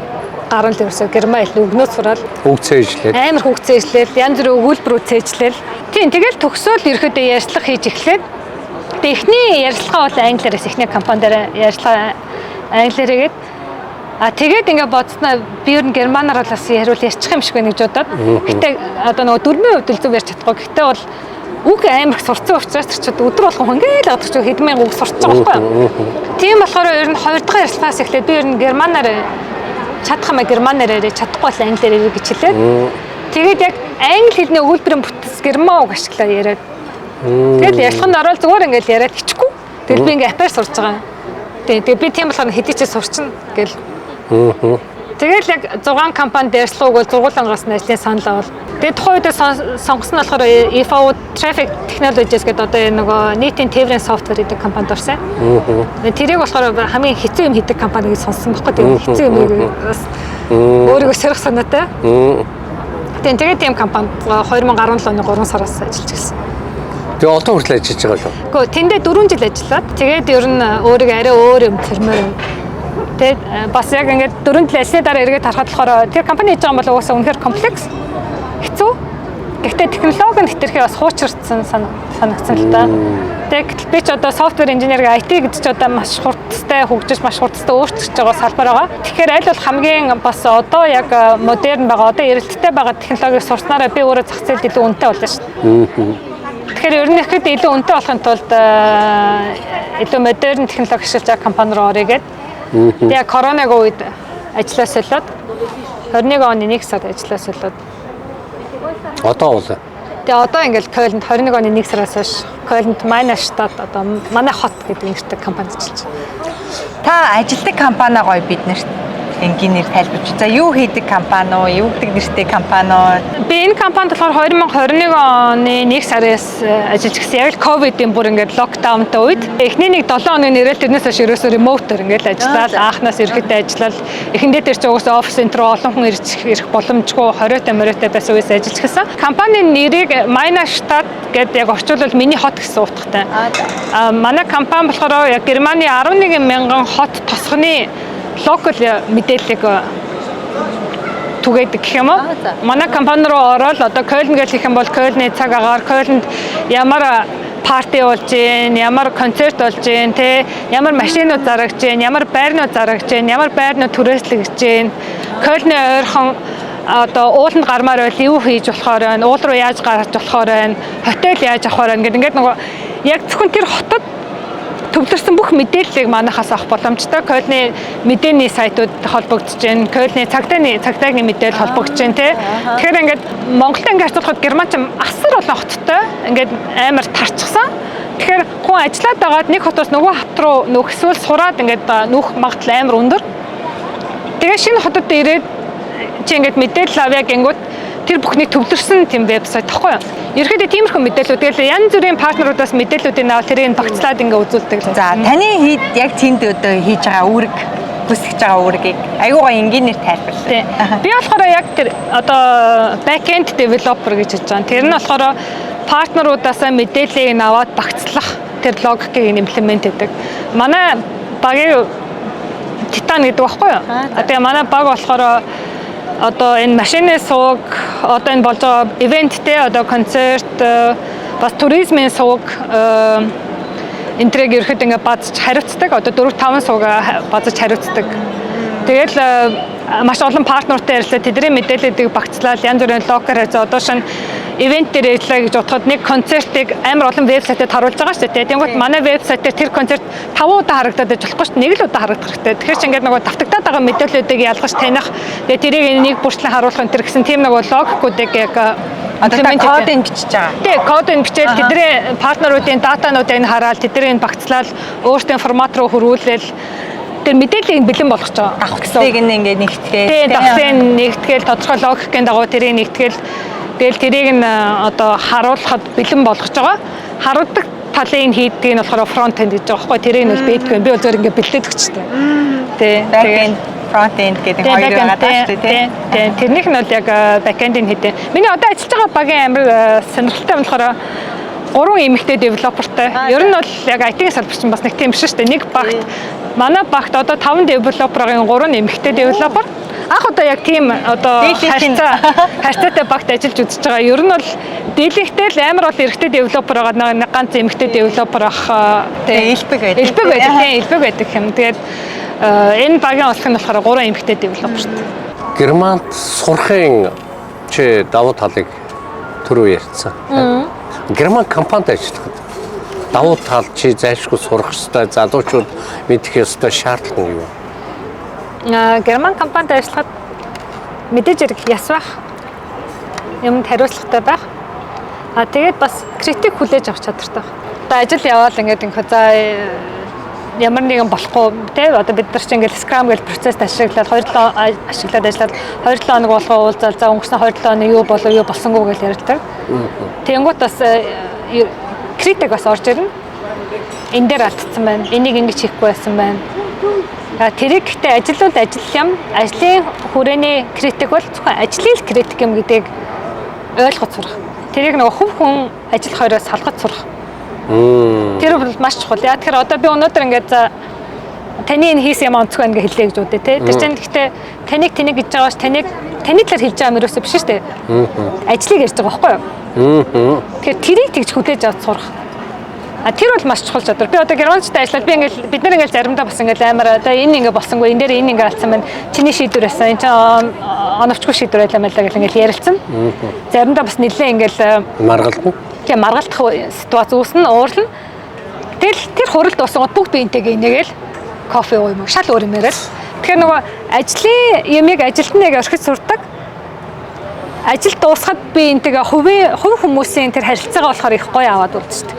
гарan л ерөөсө герман хэлний үгнүүд сураал Үг цээжлээд. Амар үг цээжлээл, янз бүрийн өгүүлбэрүүд цээжлээл. Тийм, тэгэл төгсөөл ерөөхдөө ярьцлага хийж эхлээд тэгээ эхний ярилцлага бол англиар, эхний компани дээр ярьцлага англиар хийгээд, а тэгээд ингээ бодсноо би ер нь германаар бол бас яриул ярьчих юм шиг байна гэж бодоод. Гэтэ одоо нөгөө дүрмийн хувьд л зөв ярьж чадахгүй. Гэтэ бол үг амар их сурцсан учраас тэр чинь өдөр болгон ингээл гадаг чинь хэдэн мянга үг сурч байгаа байхгүй юу? Тийм болохоор ер нь хоёр дахь ярилцлагаас эхлээд би ер нь германаар чадах юм а германаар яриа, чадахгүй бол англиар яриа гэж хэлээд. Тэгээд яг англи хэлний өгүүлбэрийн бүтэц герман үг ашиглаа яриад. Тэгэл ярилцлаганд ороод зүгээр ингээл яриад хичихгүй. Тэгэл би ингээ app аар сурж байгаа. Тэгээ би тийм болохоор хэдий ч сурчна гэл. Тэгэл яг 6 компанид ярьцлага өгөөл зургуулангаас нь ажлын санал авал. Тэгээ тухайн үедээ сонгосон нь болохоор IFO Traffic Technologies гэдэг одоо энэ нөгөө нийтийн тээврийн software гэдэг компанид орсон. Тэрийг болохоор хамгийн хэцүү юм хийдэг компани гэж сонссон байхгүй. Тэгээ хэцүү юм бас өөрийгөө сорих санаатай. Тэгээ тийм компанид 2017 оны 3 сараас ажиллаж ирсэн. Тэгээ одоо хүртэл ажиллаж байгаа л уу? Гэхдээ тэндээ 4 жил ажиллаад тэгээд ер нь өөрийгөө арай өөр юм төрмөр юм. Тэгээд бас яг ингээд 4 жил ажилласны дараа эргээд харахад болохоор тэр компани хийж байгаа юм бол угаасаа үнэхээр комплекс, хэцүү. Гэхдээ технологи нь хэтэрхий бас хуучирдсан санагдсан л да. Тэгээд гэтэл би ч одоо software engineer IT гэдэг чи одоо маш хурдтай хөгжиж, маш хурдтай өөрчлөгдөж байгаа салбар байгаа. Тэгэхээр аль бол хамгийн бас одоо яг модерн байгаа, одоо эрэлттэй байгаа технологиг сурснараа би өөрөө зах зээлд илүү үнэтэй болно шүү дээ. Тэгэхээр ер нь ихэд илүү үнэтэй болохын тулд илүү модерн технологи ашиглаж байгаа компани руу орё гээд. Тэгээ коронавигийн үед ажиллаа солиод 21 оны 1 сард ажиллаа солиод. Одоо бол Тэгээ одоо ингээл Кёльнд 21 оны 1 сараас хойш Кёльнд Meine Stadt, одоо манай хот гэдэг нэртэй компанид ажиллаж байна. Та ажилтдаг компани гоё биднэрт энгийнээр тайлбарч. За, юу хийдэг компани уу? Юу гэдэг нэртэй компани уу? Би энэ компанид болохоор 2021 оны 1 сараас ажиллаж гисэн. Яг л ковидын бүр ингээд lockdown тай үед. Эхний нэг 7 хоногийн нэрэл тэрнээс хойш ерөөсөө remote оор ингээд ажиллаад, анхнаас ерөөхдөө ажиллаад, эхэндээ тэр чинь угаасаа офис энэ рүү олон хүн ирж ирэх боломжгүй 20-тай мориотой байсан үеэс ажиллаж гисэн. Компанийн нэрийг Meine Stadt гэдэг, яг орчуулвал миний хот гэсэн утгатай. А манай компани болохоор яг Германы 11 мянган хот тосгоны local мэдээллийг түгээдэг гэх юм уу? Манай компани руу ороод одоо Кёльн гэж хэлэх юм бол Кёльний цаг агаар, Кёльнд ямар party болж гин, ямар концерт болж гин, тэ ямар машинууд зарагч гин, ямар байрнууд зарагч гин, ямар байрнууд түрээслэгдэж гин, Кёльний ойрхон одоо ууланд гармаар байл юу хийж болохоор байна, уул руу яаж гарч болохоор байна, хотел яаж авах байна гэдэг ингээд нөгөө яг зөвхөн тэр хотод төвлөрсөн бүх мэдээллийг манайхаас авах боломжтой. Кёльний мэдээний сайтууд холбогдож байна. Кёльний цагдаагийн мэдээлэл холбогдож байна тий. Тэгэхээр ингээд Монголд ингээд харьцуулахад Герман ч асар олон хоттой ингээд амар тарчсан. Тэгэхээр хүн ажиллаад байгаад нэг хотоос нөгөө хот руу нөх эсвэл сураад ингээд нүүх магадлал амар өндөр. Тэгээ шинэ хотод ирээд чи ингээд мэдээлэл авъя гингүүт тэр бүхнийг төвлөрсөн тийм вебсайт тахгүй юу? Ерөнхийдөө тиймэрхүү мэдээллүүд тэгэл янз бүрийн partner уудаас мэдээллүүдийг аваад тэрийг багцлаад ингээ үзүүлдэг. За, таны хийд яг тэнд одоо хийж байгаа үүрэг, гүйцэтгэж байгаа үүргийг айгуу гоё энгийнээр тайлбарлаа. Тий. Би болохоор яг тэр одоо back-end developer гэж хэлж байгаа. Тэр нь болохоор partner уудаасаа мэдээллийг нь аваад багцлах тэр логикийг implement хийдэг. Манай багийн Титан гэдэг байхгүй юу? Тэгээ манай баг болохоор Одоо энэ машины суваг, одоо энэ болж байгаа event тэй, одоо концерт, бас туризмын суваг энэ тэрийг ерөөхдөө ингээ базж хариуцдаг. Одоо 4 5 суваг базаж хариуцдаг. Тэгэл маш олон partner тай ярьлаа. Тэдний мэдээллүүдийг багцлаад янз бүрийн логикээр харьцаа. Одоо шинэ event дээр ярьлаа гэж бодоход нэг концертыг амар олон вебсайтад харуулж байгаа шүү дээ. Тэнгүүт манай вебсайт дээр тэр концерт 5 удаа харагдаад байж болохгүй шүү дээ. Нэг л удаа харагдах хэрэгтэй. Тэгэхээр чи ингээд нөгөө давтагдаад байгаа мэдээллүүдийг ялгаж таних. Тэгээ тэрийг нэг бүрчлэн харуулах энэ төр гэсэн тийм нөгөө логикуудыг яг Одоо та кодыг бичиж байгаа. Тий, кодыг бичээл, тэдний partner уудын data нуудыг нь хараад, тэднийг багцлаад, өөртөө формат руу хөрвүүлээл тэр мэдээллийг бэлэн болгож байгаа. Давхцыг нь ингээд нэгтгэл. Тий, давхцыг нэгтгэл, тодорхой логикийн дагуу тэрийг нэгтгэл, тэгэл тэрийг нь одоо харуулхад бэлэн болгож байгаа. Харуулдаг талын хийдгийг нь болохоор front end гэж байгаа байхгүй. Тэрийг нь бол бийдгүй. Би бол зөвхөн ингээд бэлдээд өгчтэй. Тий. Back end, front end гэдэг хоёр байгаа даа шүү дээ, тий. Тий. Тэрнийх нь бол яг back end-ийг хийдэг. Миний одоо ажиллаж байгаа багийн амар сонирхолтой юм болохоор гурван эмэгтэй developer тай. Ер нь бол яг IT-ийн салбар чинь бас нэг тийм биш шүү дээ. Нэг багт, манай багт одоо 5 developer-ын 3 эмэгтэй developer. Анх одоо яг тийм одоо харьцаатай багт ажиллаж үзэж байгаа. Ер нь бол дийлэнхтэй л амар бол эрэгтэй developer байгаа. Нэг ганц эмэгтэй developer ах. Тийм, элбэг байдаг. Элбэг байдаг, тийм, элбэг байдаг юм. Тэгээд энэ багийн болох нь болохоор гурван эмэгтэй developer тай. Германд сурахын чи давуу талыг түрүү ярьсан. Герман компанид ажиллахад давуу тал, чи зайлшгүй сурах ёстой, залуучууд мэдэх ёстой шаардлага нь юу? Герман компанид ажиллахад мэдээж хэрэг яс байх, юмд хариуцлагатай байх. А тэгээд бас критик хүлээж авах чадвартай байх. Одоо ажил яваал ингээд ингээ за ямар нэгэн болохгүй те, одоо бид нар чинь ингээл Scrum гэл процесс ашиглаад 2 7 ашиглаад ажиллаад 2 7 хоног болгоо уулзаал, за өнгөрсөн 2 7 хоног юу болов, юу болсонгүй гэж ярьдаг. Тэнгүүт бас критик бас орж ирнэ. Энэ дээр алдсан байна. Энийг ингэж хийхгүй байсан байна. А тэрийг гэхдээ ажил бол ажил юм. Ажлын хүрээний критик бол зөвхөн ажлын л критик юм гэдгийг ойлгож сурах. Тэрийг нөгөө хувь хүн ажил хоёроос салгаж сурах. Тэр бол маш чухал. Яа тэгэхээр одоо би өнөөдөр ингээд за таны энэ хийсэн юм онцгой байна гэж хэллээ гэж үзье те. Тэр чинь гэхдээ таныг тэнийг гэж байгаа ш, таныг таны талаар хэлж байгаа юм ерөөсөө биш шүү дээ. Ажлыг ярьж байгаа байхгүй юу? Тэгэхээр тэрийг тэгж хүлээж авч сурах. А тэр бол маш чухал чадвар. Би одоо германчтай ажиллаад би ингээл бид нар ингээл заримдаа бас ингээл амар одоо энэ ингээ болсонгүй, энэ дээр энэ ингээ алдсан байна. Чиний шийдвэр байсан. Энэ чинь оновчгүй шийдвэр байлаа мэлээ гэл ингээл ярилцсан. Заримдаа бас нэлээ ингээл Маргалдана. Тийм, маргалдах ситуац үүснэ, уурлна. Тэгэл тэр хурал дуусангууд бүгд биентэйгээ инээгээл кофе уу юм уу шал өөр юм яриад. Тэгэхээр нөгөө ажлын юмыг ажилд нь яг орхиж сурдаг. Ажил дуусахад би энтэйгээ хувийн хувь хүмүүсийн тэр харилцаагаа болохоор их гоё аваад үлдчихдэг.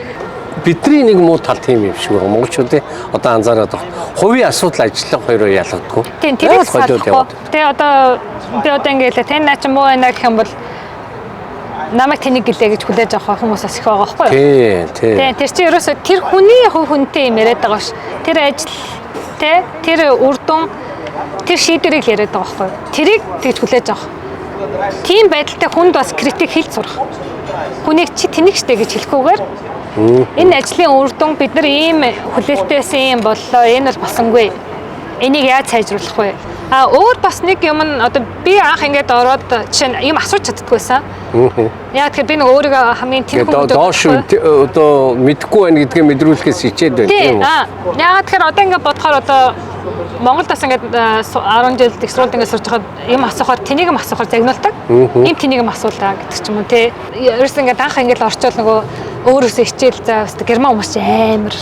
Бидний нэг муу тал тийм юм шиг байна. Монголчуудын одоо анзаараад байна. Хувийн асуудал ажиллах хоёроо ялгадаггүй. Тийм, тэрийг Яаж холиод салахгүй. яваад. Тэгээ одоо би одоо ингээл тань наа чи муу байна гэх юм бол намайг тэнийг гэлээ гэж хүлээж авах хүмүүс бас их байгаа байхгүй юу? Тий, тий. Тийм, тэр чинь ерөөсөө тэр хүний хувь хүнтэй юм яриад байгаа ш. Тэр ажил тэ, тэр үр дүн, тэр шийдвэрийг л яриад байгаа байхгүй юу? Тэрийг тэгж хүлээж авах. Тийм байдалтай хүнд бас критик хэлж сурах. Хүнийг чи тэнэг штэ гэж хэлэхгүйгээр энэ ажлын үр дүн, бид нар ийм хүлээлтээсэн юм боллоо. Энэ бол болсонгүй. Энийг яаж сайжруулах вэ? А өөр бас нэг юм нь одоо би анх ингээд ороод жишээ нь юм асууж чаддаггүйсэн. Яг тэгэхээр би нэг өөрийгөө хамгийн тэнхүү Тэгээд доош одоо мэдхгүй байна гэдгээ мэдрүүлэхээс хичээд байна Тийм. тийм үү? Аа. Яагаад тэгэхээр одоо ингээд бодохоор одоо Монголд бас ингээд 10 жил их сургуульд ингээд сурч байхад юм асуухаар тэнийг юм асуухаар загнуулдаг. Им тэнийг юм асуулаа гэдэг ч юм уу тий. Ерөөс ингээд анх ингээд орчоол нөгөө өөрөөсөө хичээл за бас герман хүмүүс чи амар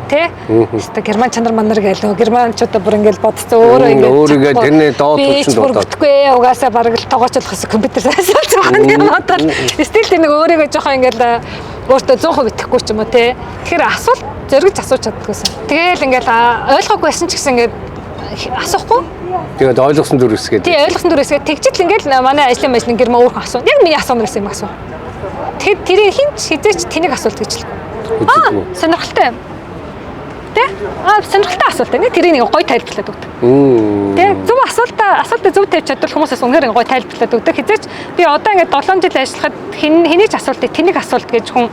тий. Хэвээ герман чанар манар гээл нөгөө германчуудаа бүр ингээд бодцоо өөрөө ингээд өөрийгөө чадахгүй. тэрний доод Би түвшинд ч бүр бодоод. бүтгүй угаасаа бараг л тогоочлох гэсэн компьютер сайсалж байгаа юм бодоод стил тэр нэг өөрийгөө жоохон ингээд өөртөө 100% итгэхгүй ч юм уу те. Тэгэхээр асуулт зоригж асууж чаддгүйсэн. Тэгээл ингээд ойлгоогүй байсан ч гэсэн ингээд асуухгүй. Тэгээд ойлгосон дүр үсгээд. Тий, ойлгосон дүрээсгээ тэгчил ингээд манай ажлын мажлын гэрмаа өөрхөн асуу. Яг миний асуумар байсан юм асуу. Тэгэхээр тэрийг хинч хизээч тэнийг асуулт гэж хэлэхгүй. Аа, сонирхолтой юм. Тэ? Аа, сонирхолтой асуулт. Нэг тэрийг нэг гоё тайлбарлаад өгдөг. Тэ, зөв асуултаа зөв тавьж чадвал хүмүүсээс үнээр гоё тайлбарлаад өгдөг. Хизээч би одоо ингээд 7 жил ажиллахад хэн хэний ч асуултыг тэнийг асуулт гэж хүн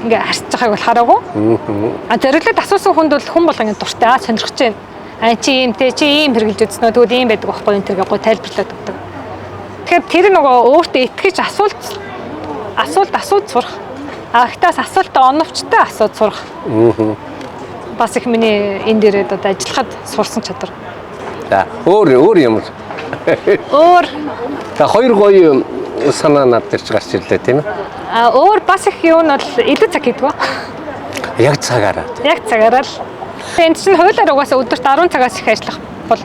ингээ харьцаж байгааг бол хараагүй. А зориглоод асуусан хүнд бол хүн болгон дуртай, аа, сонирхож байна. А чи ийм те, чи ийм хэрэглэж үзсэн үү? Тэгвэл ийм байдаг байхгүй энэ тэргээ гоё тайлбарлаад өгдөг. Тэгэхээр тэр нөгөө өөртөө итгэж асуулт асуулт асууж сурах. А гэхдээ бас асуултаа оновчтой асууж сурах. Бас их миний энэ дээрээ одоо ажиллахад сурсан чадвар. За, өөр өөр юм. Өөр За, хоёр гоё санаа над дээр ч гарч ирлээ, тийм ээ. А өөр бас их юу нь бол илүү цаг хийдэг. Яг цагаараа. Яг цагаараа л. Энд чинь хуулиар угаасаа өдөрт 10 цагаас их ажиллах бол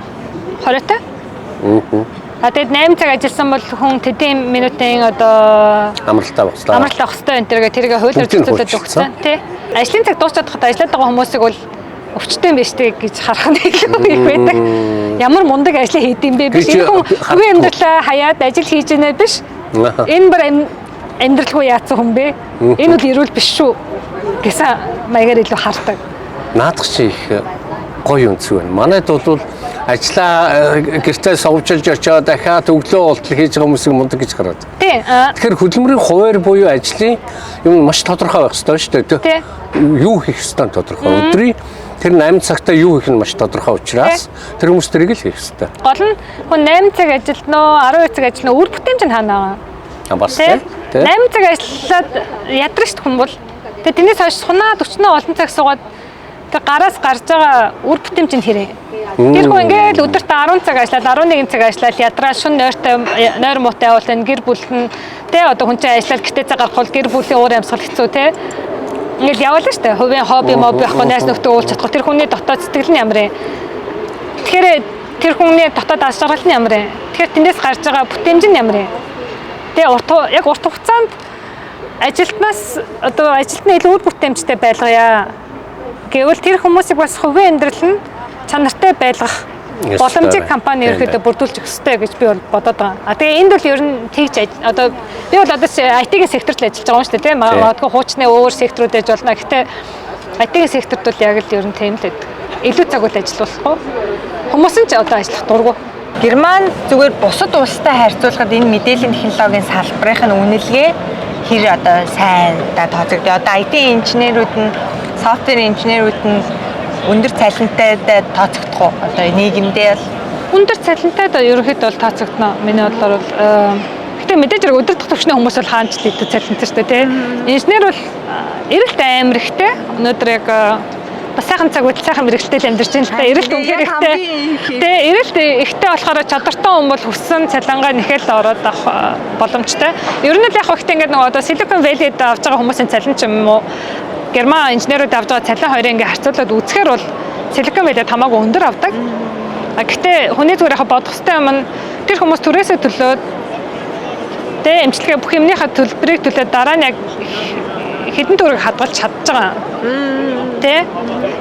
хориотой. А тэгээд 8 цаг ажилласан бол хүн тэдэн минутын одоо Амралтаа багслаа. амралт авах хэрэгтэй энэ тэргээ тэргээ хуулиар Бүгдийг зөрчилдөж хуульчилсан. өгсөн тий. Ажлын цаг дуусчихад ажиллаад байгаа хүмүүсийг бол өвчтөн биш тий гэж харах нь илүү их байдаг. Ямар мундаг ажил хийдэм бэ биш. Гэж Энэ хүн харахгүй. хувийн амьдралаа хаяад ажил хийж гинэ биш. Энэ бүр амьдралгүй яатсан хүн бэ? Энэ бол эрүүл биш шүү гэсэн маягаар илүү хардаг. Наадах чи их гоё өнцөг байна. Манайд бол ажлаа гэртээ совжилж очиод дахиад өглөө болтол хийж байгаа хүмүүсийг мундаг гэж хараад. Тий. Тэгэхээр хөдөлмөрийн хуваар буюу ажлын юм маш тодорхой байх ёстой шүү дээ. Тий. Юу хийх ёстой нь тодорхой. Өдрийн тэр 8 цагтаа юу хийх нь маш тодорхой учраас тэр хүмүүс тэрийг л хийх ёстой. Гол нь хүн 8 цаг ажиллана уу, 12 цаг ажиллана уу, үр бүтээмж нь хаана байгаа. А бас Тий. тий. 8 цаг ажиллаад ядарна шүү дээ хүн бол. Тэгээ тэрнээс хойш сунаад өчнөө олон цаг суугаад тэг гараас гарч байгаа үр бүтээмж нь хэрэг. Тэр хүн ингээл өдөрт 10 цаг ажиллаад 11 цаг ажиллаад ядраа шүн нойртой нойр муутай явуул энэ гэр бүлт нь тэ одоо хүн чинь ажиллаад гэртээ цаг гарах бол гэр бүлийн уур амьсгал хэцүү тэ. Ингээл яваалаа шүү дээ. Хувийн хобби мобби байхгүй найз нөхдөд уулз чадахгүй. Тэр хүний дотоод сэтгэл нь ямар юм? Тэгэхээр тэр хүний дотоод аз жаргал нь ямар юм? Тэгэхээр тэндээс гарч байгаа бүтээмж нь ямар юм? Тэгээ урт яг урт хугацаанд ажилтнаас одоо ажилтны илүү үр бүтээмжтэй байлгая гэвэл тэр хүмүүсийг бас хувийн амьдрал нь чанартай байлгах Ёстой боломжийг байна. компани Тийм ерөөхдөө байна. бүрдүүлж өгөх ёстой гэж би бол бодоод байгаа. А тэгээ энд бол ер нь тэгж одоо би бол одоо IT-ийн секторт л ажиллаж байгаа юм шүү дээ, тийм Тийм. магадгүй хуучны өөр секторууд ээж болно. Гэхдээ IT-ийн секторт бол яг л ер нь тийм л байдаг. Илүү цаг үл ажиллахгүй. Хүмүүс нь ч одоо ажиллах дургу. Герман зүгээр бусад улстай харьцуулахад энэ мэдээллийн технологийн салбарын нь үнэлгээ хэр одоо сайн да тооцогдъё. Одоо IT инженерүүд нь, software инженерүүд нь өндөр цалинтай тооцогдох уу? Одоо нийгэмдээ л Өндөр цалинтай да ерөнхийдөө бол тооцогдно. Миний бодлоор бол гэтээ мэдээж хэрэг өдөртөх төвшний хүмүүс бол хаанч л идэв цалинтай шүү дээ, тий. Инженер бол эрэлт амар ихтэй. Өнөөдөр яг бас сайхан цаг үйл сайхан мэрэгчлээ л амьдарч байна л та. Эрэлт үнэхээр Яг ихтэй. хамгийн их. Тэ эрэлт ихтэй болохоор чадвартай хүн бол хүссэн цалингаа нэхэл ороод авах боломжтой. Ер нь л яг ихтэй ингээд нөгөө одоо Silicon Valley-д авч байгаа хүмүүсийн цалин ч юм уу Герман инженерүүд авч байгаа цалин хоёрыг ингээд харьцуулаад үзэхээр бол Silicon Valley-д хамаагүй өндөр авдаг. А гэхдээ хүний зүгээр яг бодох хэрэгтэй юм нь тэр хүмүүс түрээсээ төлөөд тэ эмчилгээ бүх юмныхаа төлбөрийг төлөөд дараа нь яг хэдэн төгрөг хадгалж чадж байгаа. Тэ?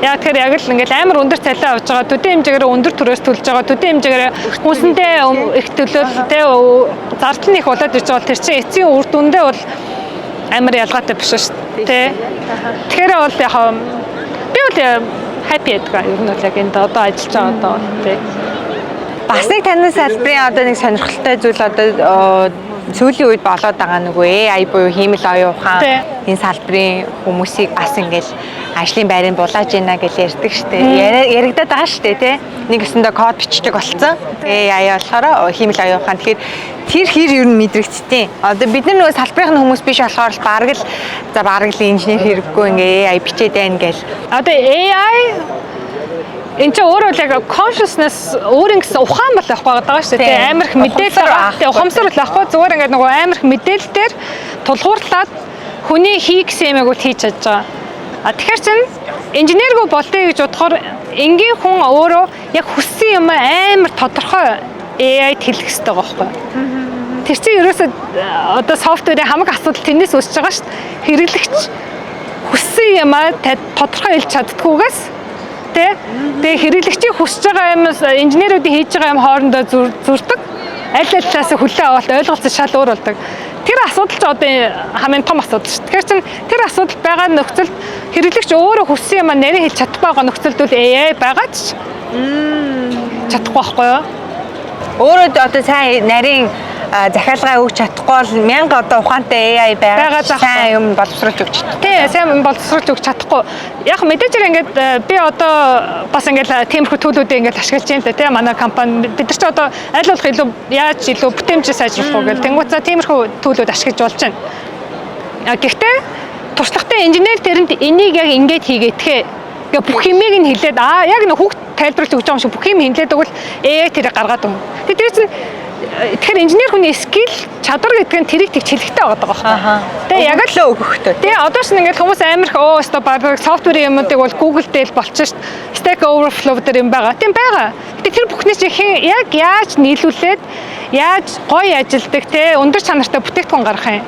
Яг тэгэхээр яг л ингээл амар өндөр цалин авч байгаа, төдий хэмжээгээр өндөр түрээс төлж байгаа, төдий хэмжээгээр хүнсэндээ их төлөөл тэ зардал нь их болоод ирж байгаа бол тэр чинь эцсийн үр дүндээ бол амар ялгаатай биш шүү дээ. Тэ? Тэгэхээр бол яг би бол happy гэдэг ер нь бол яг энд одоо ажиллаж байгаа одоо бол тэ. Бас нэг танай салбарын одоо нэг сонирхолтой зүйл одоо сүүлийн үед болоод байгаа нөгөө AI буюу хиймэл оюун ухаан Тий. энэ салбарын хүмүүсийг бас ингээл ажлын байрыг булааж ийна гэж ярьдаг штэ. Яригдаад байгаа штэ тий. Нэг өсөндөө код бичдэг болцсон. AI болохоор хиймэл оюун ухаан. Тэгэхээр тэр хэр ер нь мэдрэгдтiin. Одоо бид нар нөгөө салбарын хүмүүс биш болохоор л бараг л за бараг л инженер хэрэггүй ингээ AI бичээд байна гэл. Одоо AI энэ чинь өөрөө л яг consciousness өөр ингэсэн ухаан бол байхгүй байгаа шүү дээ. Тийм. Тэ амар их мэдээлэл Ухамсар байгаа. Тэ байхгүй. ухамсар бол байхгүй. Зүгээр ингээд нөгөө амар их мэдээлэл дээр тулгуурлаад хүний хий гэсэн юмыг бол хийж чадж байгаа. А тэгэхээр чин инженергүй болъё гэж бодохоор энгийн хүн өөрөө яг хүссэн юм амар тодорхой AI-д хэлэх хэрэгтэй байгаа байхгүй юу? Тэр чинь ерөөсөө одоо software ийн хамаг асуудал тэрнээс үүсэж байгаа шүү дээ. Хэрэглэгч хүссэн юмаа тодорхой хэлж чаддгүйгээс тэ тэгээ хэрэглэгчийн хүсэж байгаа юм инженерүүдийн хийж байгаа юм хоорондоо зөрдөг. Аль аль талаас хүлээ авалт ойлголцоо шал өөр болдог. Тэр асуудал ч одоо хамгийн том асуудал шүү. Тэгэхээр чин тэр асуудал байгаа нөхцөлд хэрэглэгч өөрөө хүссэн юмаа нарийн хэлж чадахгүй байгаа нөхцөлд бол AI байгаа ч чадахгүй байхгүй юу? Өөрөө одоо сайн нарийн захиалгаа өгч чадахгүй бол мянга одоо ухаантай AI байгаа сайн юм боловсруулж өгч чадахгүй. Тий, сайн боловсруулж өгч чадахгүй. Яг мэдээж хэрэг ингээд би одоо бас ингээд тиймэрхүү төлүүдээ ингээд ашиглаж байна л да тий манай компани бид нар ч одоо аль болох илүү яаж илүү бүтээмжээ сайжруулах уу гэл тэнгуү за тиймэрхүү төлүүд ашиглаж болж байна. Гэхдээ туршлагатай инженер тэрэнд энийг яг ингээд хийгээтгэе гэ бүх юмыг нь хэлээд яг нэг хүүхд тайлбарлаж өгч байгаа юм шиг бүх юм хэмлээд өгвөл AI тэрийг гаргаад өгнө. Тэгээ тэр чинь тэгэхээр инженер хүний skill чадвар гэдэг нь тэрийг тэгж хэлэхтэй байгаа байхгүй. Тэгээ яг л өгөхтэй. Тэгээ одоо ч ингээд хүмүүс амар их өстө баг software ын юмнуудыг бол Google дээр л болчих шт. Stack Overflow дээр юм байгаа. Тийм байгаа. Гэтэ тэр бүхний чинь хэн яг яаж нийлүүлээд яаж гоё ажилдаг те өндөр чанартай бүтээгдэхүүн гаргах юм.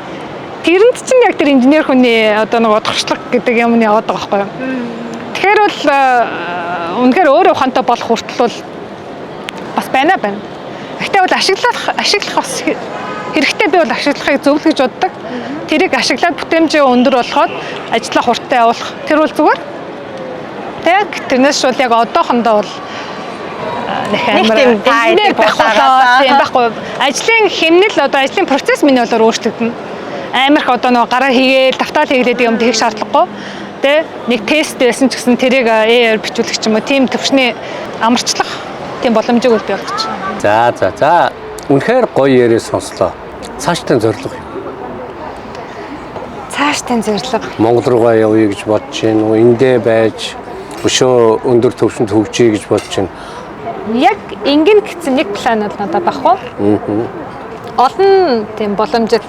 Тэрэнд чинь яг тэр инженер хүний одоо нөгөө туршлага гэдэг юм нь яваад байгаа байхгүй юу. Тэгэхээр бол үнэхээр өөрөө ухаантай болох хүртэл бол бас байна байна. Гэхдээ бол ашиглах бас хэрэгтэй, би бол ашиглахыг зөвлө гэж боддог. Тэрийг ашиглаад бүтээмжээ өндөр болгоод ажлаа хурдтай явуулах. Тэр бол зүгээр. Тэг тэрнээс бол яг одоохондоо бол нэг тийм инженер байхгүй тийм байхгүй. Ажлын хэмнэл одоо ажлын процесс миний болоор өөрчлөгдөнө. Амар их одоо нөгөө гараа хийгээл, тавтаал хийгээд юм хийх шаардлагагүй. Тэ нэг тест байсан ч гэсэн тэрийг AI-аар бичүүлэх ч юм уу тийм төвшний амарчлах тийм боломжийг бол бий болгож. За за за. Үнэхээр гоё яриа сонслоо. Цаашдын зорилго юу? Цаашдын зорилго. Монгол руугаа явъя гэж бодож байна уу? Эндээ байж өшөө өндөр түвшинд хөгжье гэж бодож байна. Яг ингэн гэсэн нэг план бол надад байхгүй. Олон тийм боломжит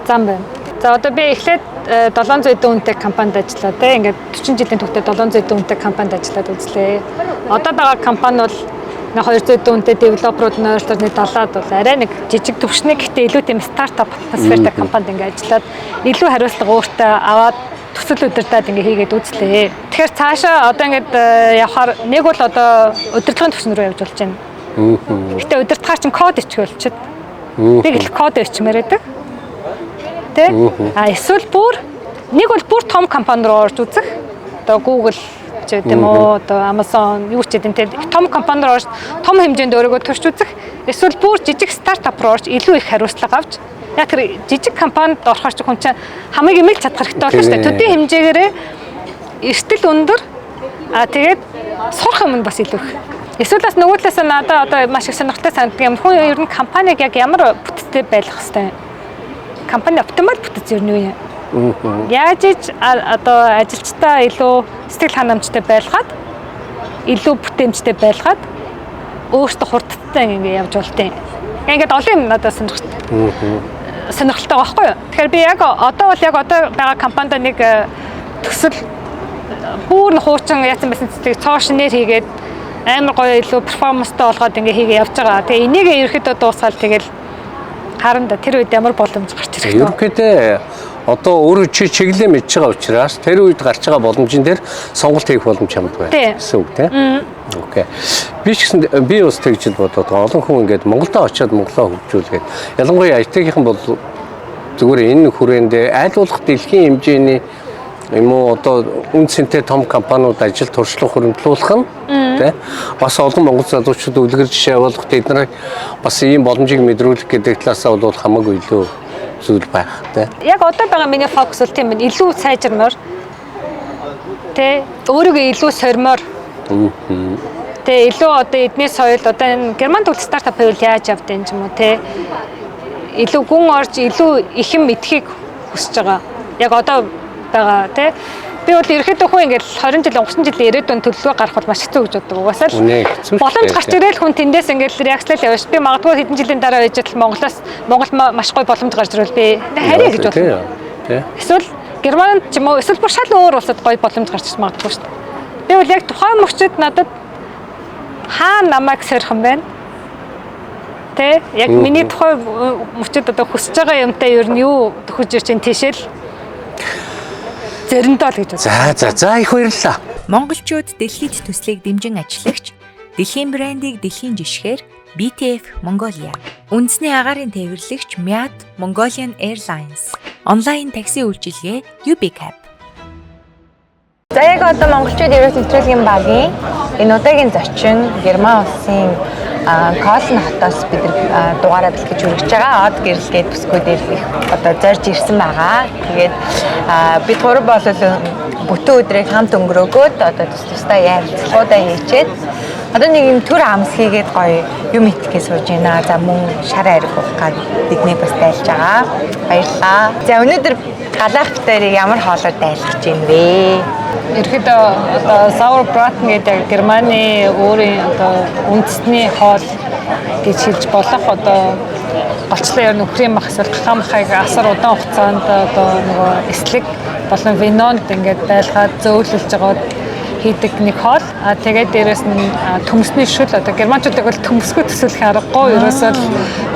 зам байна. За одоо би эхлээд 700 хэдэн үнэтэй компанид ажиллаа те. Ингээд 40 жилийн түүхтэй 700 хэдэн үнэтэй компанид ажиллаад үзлээ. Одоо байгаа компани бол 200 хэдэн үнэтэй developer ууд нь ойролцоогоо нэг 70-аад бол арай нэг жижиг төвшний гэхдээ илүү тийм стартап атмосфертэй компанид ингээд ажиллаад илүү хариуцлага өөртөө аваад төсөл удирдаад ингээд хийгээд үзлээ. Тэгэхээр цаашаа одоо ингээд явахаар нэг бол одоо удирдлагын түвшин рүү явж болж байна. Гэтэ удирдахаар чинь код ичих болчиход. Би гэл код ичмээр байдаг. Тэ? А эсвэл бүр нэг бол бүр том компани руу орж үзэх. Одоо Google ч гэдэг юм уу, одоо Amazon юу ч гэдэг юм те том компани руу орж том хэмжээнд өөрийгөө турш үзэх. Эсвэл бүр жижиг стартап руу орж илүү их хариуцлага авч. Яг тэр жижиг компанид орохоор чи хүн чинь хамаг юм л чадах хэрэгтэй болно шүү дээ. Төдий хэмжээгээрээ эртэл өндөр. А тэгээд сурах юм нь бас илүү их. Эсвэл бас нөгөө талаас нь надад одоо маш их сонирхолтой санагддаг юм. Хүн ер нь компаниг яг ямар бүтцтэй байлгах хэвтэй юм? Компани оптимал бүтэц ер нь юу юм? Яаж ич одоо ажилчдаа илүү сэтгэл ханамжтай байлгаад, илүү бүтээмжтэй байлгаад өөртөө хурдтай ингэ явж болтیں۔ Ингээд олон юм надад сонирхолтой байгаа байхгүй юу? Тэгэхээр би яг одоо бол яг одоо байгаа компанид нэг төсөл бүр хуучин яатсан байсан цэцгийг цоо шинээр хийгээд амар гоё илүү перформанстай болгоод ингэ хийгээ явж байгаа. Тэгээ энийг ерөөхдөө дуусгаал тэгэл харна да тэр үед ямар боломж гарч ирэх вэ? Ерөнхийдөө одоо өөрөө чи чиглэлээ мэдж байгаа учраас тэр үед гарч байгаа боломжин дээр сонголт хийх боломж чамд байна гэсэн үг тийм. Окей. Би ч гэсэн би бас тэгж л бодоод байгаа. Олон хүн ингээд Монголдо очиод Монголоо хөгжүүлгээд ялангуяа IT-ийнхэн бол зүгээр энэ хүрээндээ аль болох дэлхийн хэмжээний юм уу одоо үн цэнтэй том компаниуд ажил туршлага хуримтлуулах нь тий бас олон монгол залуучууд үлгэр жишээ болох тэд нарыг бас ийм боломжийг мэдрүүлэх гэдэг талаасаа бол хамаагүй илүү зүйл байх тий. Яг одоо байгаа миний фокус бол тийм байна. Илүү сайжирмаар тий өөрийгөө илүү сормоор тий илүү одоо эдний соёл одоо энэ герман төгөлт стартап байвал яаж явд юм ч юм уу тий илүү гүн орж илүү их юм мэдэхийг хүсэж байгаа. Яг одоо байгаа тий. Би бол ерөөхдөө хүн ингээд 20 жил 30 жилийн ирээдүйн төлөвлөгөө гаргах бол маш хэцүү гэж боддог. Угаасаа л боломж гарч ирээл хүн тэндээс ингээд реакцлал явна ш. Би магадгүй хэдэн жилийн дараа байж л Монголоос Монгол маш гоё боломж гарч ирвэл би харьяа гэж бодно. Эсвэл Германд ч юм уу эсвэл бүр шал өөр улсад гоё боломж гарч ирж магадгүй ш. Би бол яг тухайн мөчөд надад хаа намайг сорих юм бэ? Тэ яг миний тухайн мөчөд одоо хүсэж байгаа юмтай ер нь юу төхөж ирж чинь тийшэл зөриндөө л гэж бодсон. За за за их баярлалаа. Монголчууд дэлхийд төслийг дэмжин ажиллагч дэлхийн брендийг дэлхийн жишгээр BTF Mongolia. Үндэсний агаарын тээвэрлэгч MIAT Mongolian Airlines. Онлайн такси үйлчилгээ UbiCab. За яг одоо монголчууд ерөөс нэвтрүүлгийн багийн энэ удаагийн зочин Герман улсын Кёльн хотоос бид нар дугаараа бэлтгэж хүргэж байгаа. Од гэрэл гээд бүсгүй дээр их одоо зорж ирсэн байгаа. Тэгээд бид гурав бол бүтэн өдрийг хамт өнгөрөөгөөд одоо тус тусдаа ярилцлагуудаа хийчээд одоо нэг юм төр амс хийгээд гоё юм итгэхээ сууж байна. За мөн шар ариг уух гад бидний бас дайлж байгаа. Баярлалаа. За өнөөдөр галаах битэрийг ямар хоолоор дайлах гэж юм бэ? Ерөнхийдөө одоо Sauerbraten гэдэг Германы өөрийн одоо үндэсний хоол гэж хэлж болох одоо голчлон ер нь үхрийн мах эсвэл гахаан махыг асар удаан хугацаанд одоо нөгөө эслэг болон винонд ингээд байлгаад зөөлөж байгаа хийдэг нэг хоол. А тэгээд дээрэс нь төмсний шүл, одоо германчуудыг бол төмсгөө төсөөлөх аргагүй. Ерөөсөө л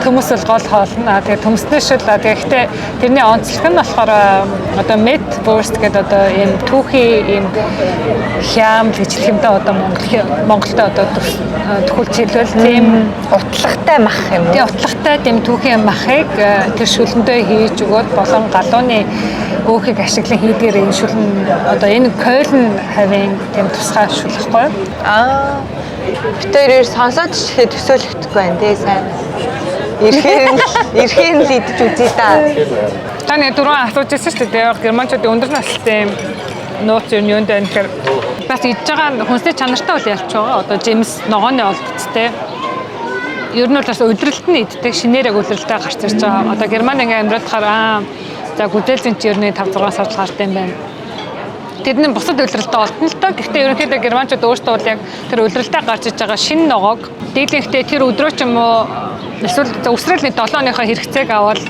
төмөс бол гол хоол нь. А тэгээд төмсний шүл, а тэгэхдээ тэрний онцлог нь болохоор одоо Mettwurst гэдэг одоо ийм түүхий ийм хяам гэж хэлэх юм да, одоо Монголд одоо төхүүлж хэлбэл тийм утлагтай мах юм уу? Тийм, утлагтай тийм түүхийн махыг тэр шүлэндээ хийж өгөөд болон галууны өөхийг ашиглан хийдгээр энэ шүлэн одоо энэ Кёльн хавийн тийм тусгай шүлэхгүй. Аа. Бид хоёроор сонсоод ч ихэд төсөөлөгдөхгүй байна тий сайн. Ирэхээр нь л идэж үзье та. Та нэг дөрөв асууж ирсэн шүү дээ. Германчуудын өндөр наслтын нууц юм юунд байна гэхээр бас идж байгаа хүнсний чанартай бол ялч байгаа. Одоо жимс ногооны олдц те. Ер нь бол бас удирдалт нь иддэг, шинээр яг удирдалтай гарч ирж байгаа. Одоо Герман ингээ амьдралахаар за гүзээлзэн чи ер нь 5 6 сард гарт юм байна. Тэд нь бусад улиралтай олдно л доо. Гэхдээ ерөнхийдөө германчууд өөрсдөө бол яг тэр улиралтай гарч иж байгаа шинэ ногоог дийлэнхтэй тэр өдрөө ч юм уу эсвэл өсрэл нэг 7 оныхоо хэрэгцээг аваад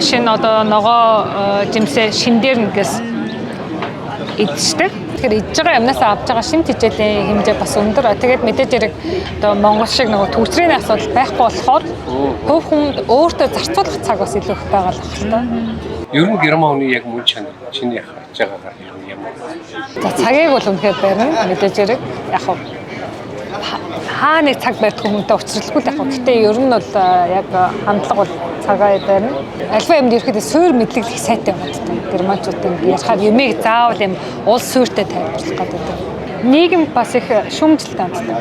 шинэ одоо ногоо жимсээ шин дээр нэгээс идчихдэг. Тэгэхээр идж байгаа юмнаас авч байгаа шим тэжээлийн хэмжээ бас өндөр. Тэгээд мэдээж хэрэг одоо Монгол шиг нөгөө төвчрийн асуудал байхгүй болохоор хувь хүнд өөртөө зарцуулах цаг бас илүү их байгаа л байх л та. Ер нь герман хүний яг мөн чанар чиний харж байгаагаар ер нь ямар? За цагийг бол үнэхээр барина. Мэдээж хэрэг яг хаа нэг цаг барьдаг хүнтэй учралгүй л яг. Гэтэ ер нь бол яг хандлага бол цагаа барина. Альва юмд ерөөхдөө суур мэдлэг их сайтай юм байна. Германчууд ингэ ярихаар юмыг заавал юм улс суурьтай тайлбарлах гэдэг. Нийгэм бас их шүүмжлэлтэй ханддаг.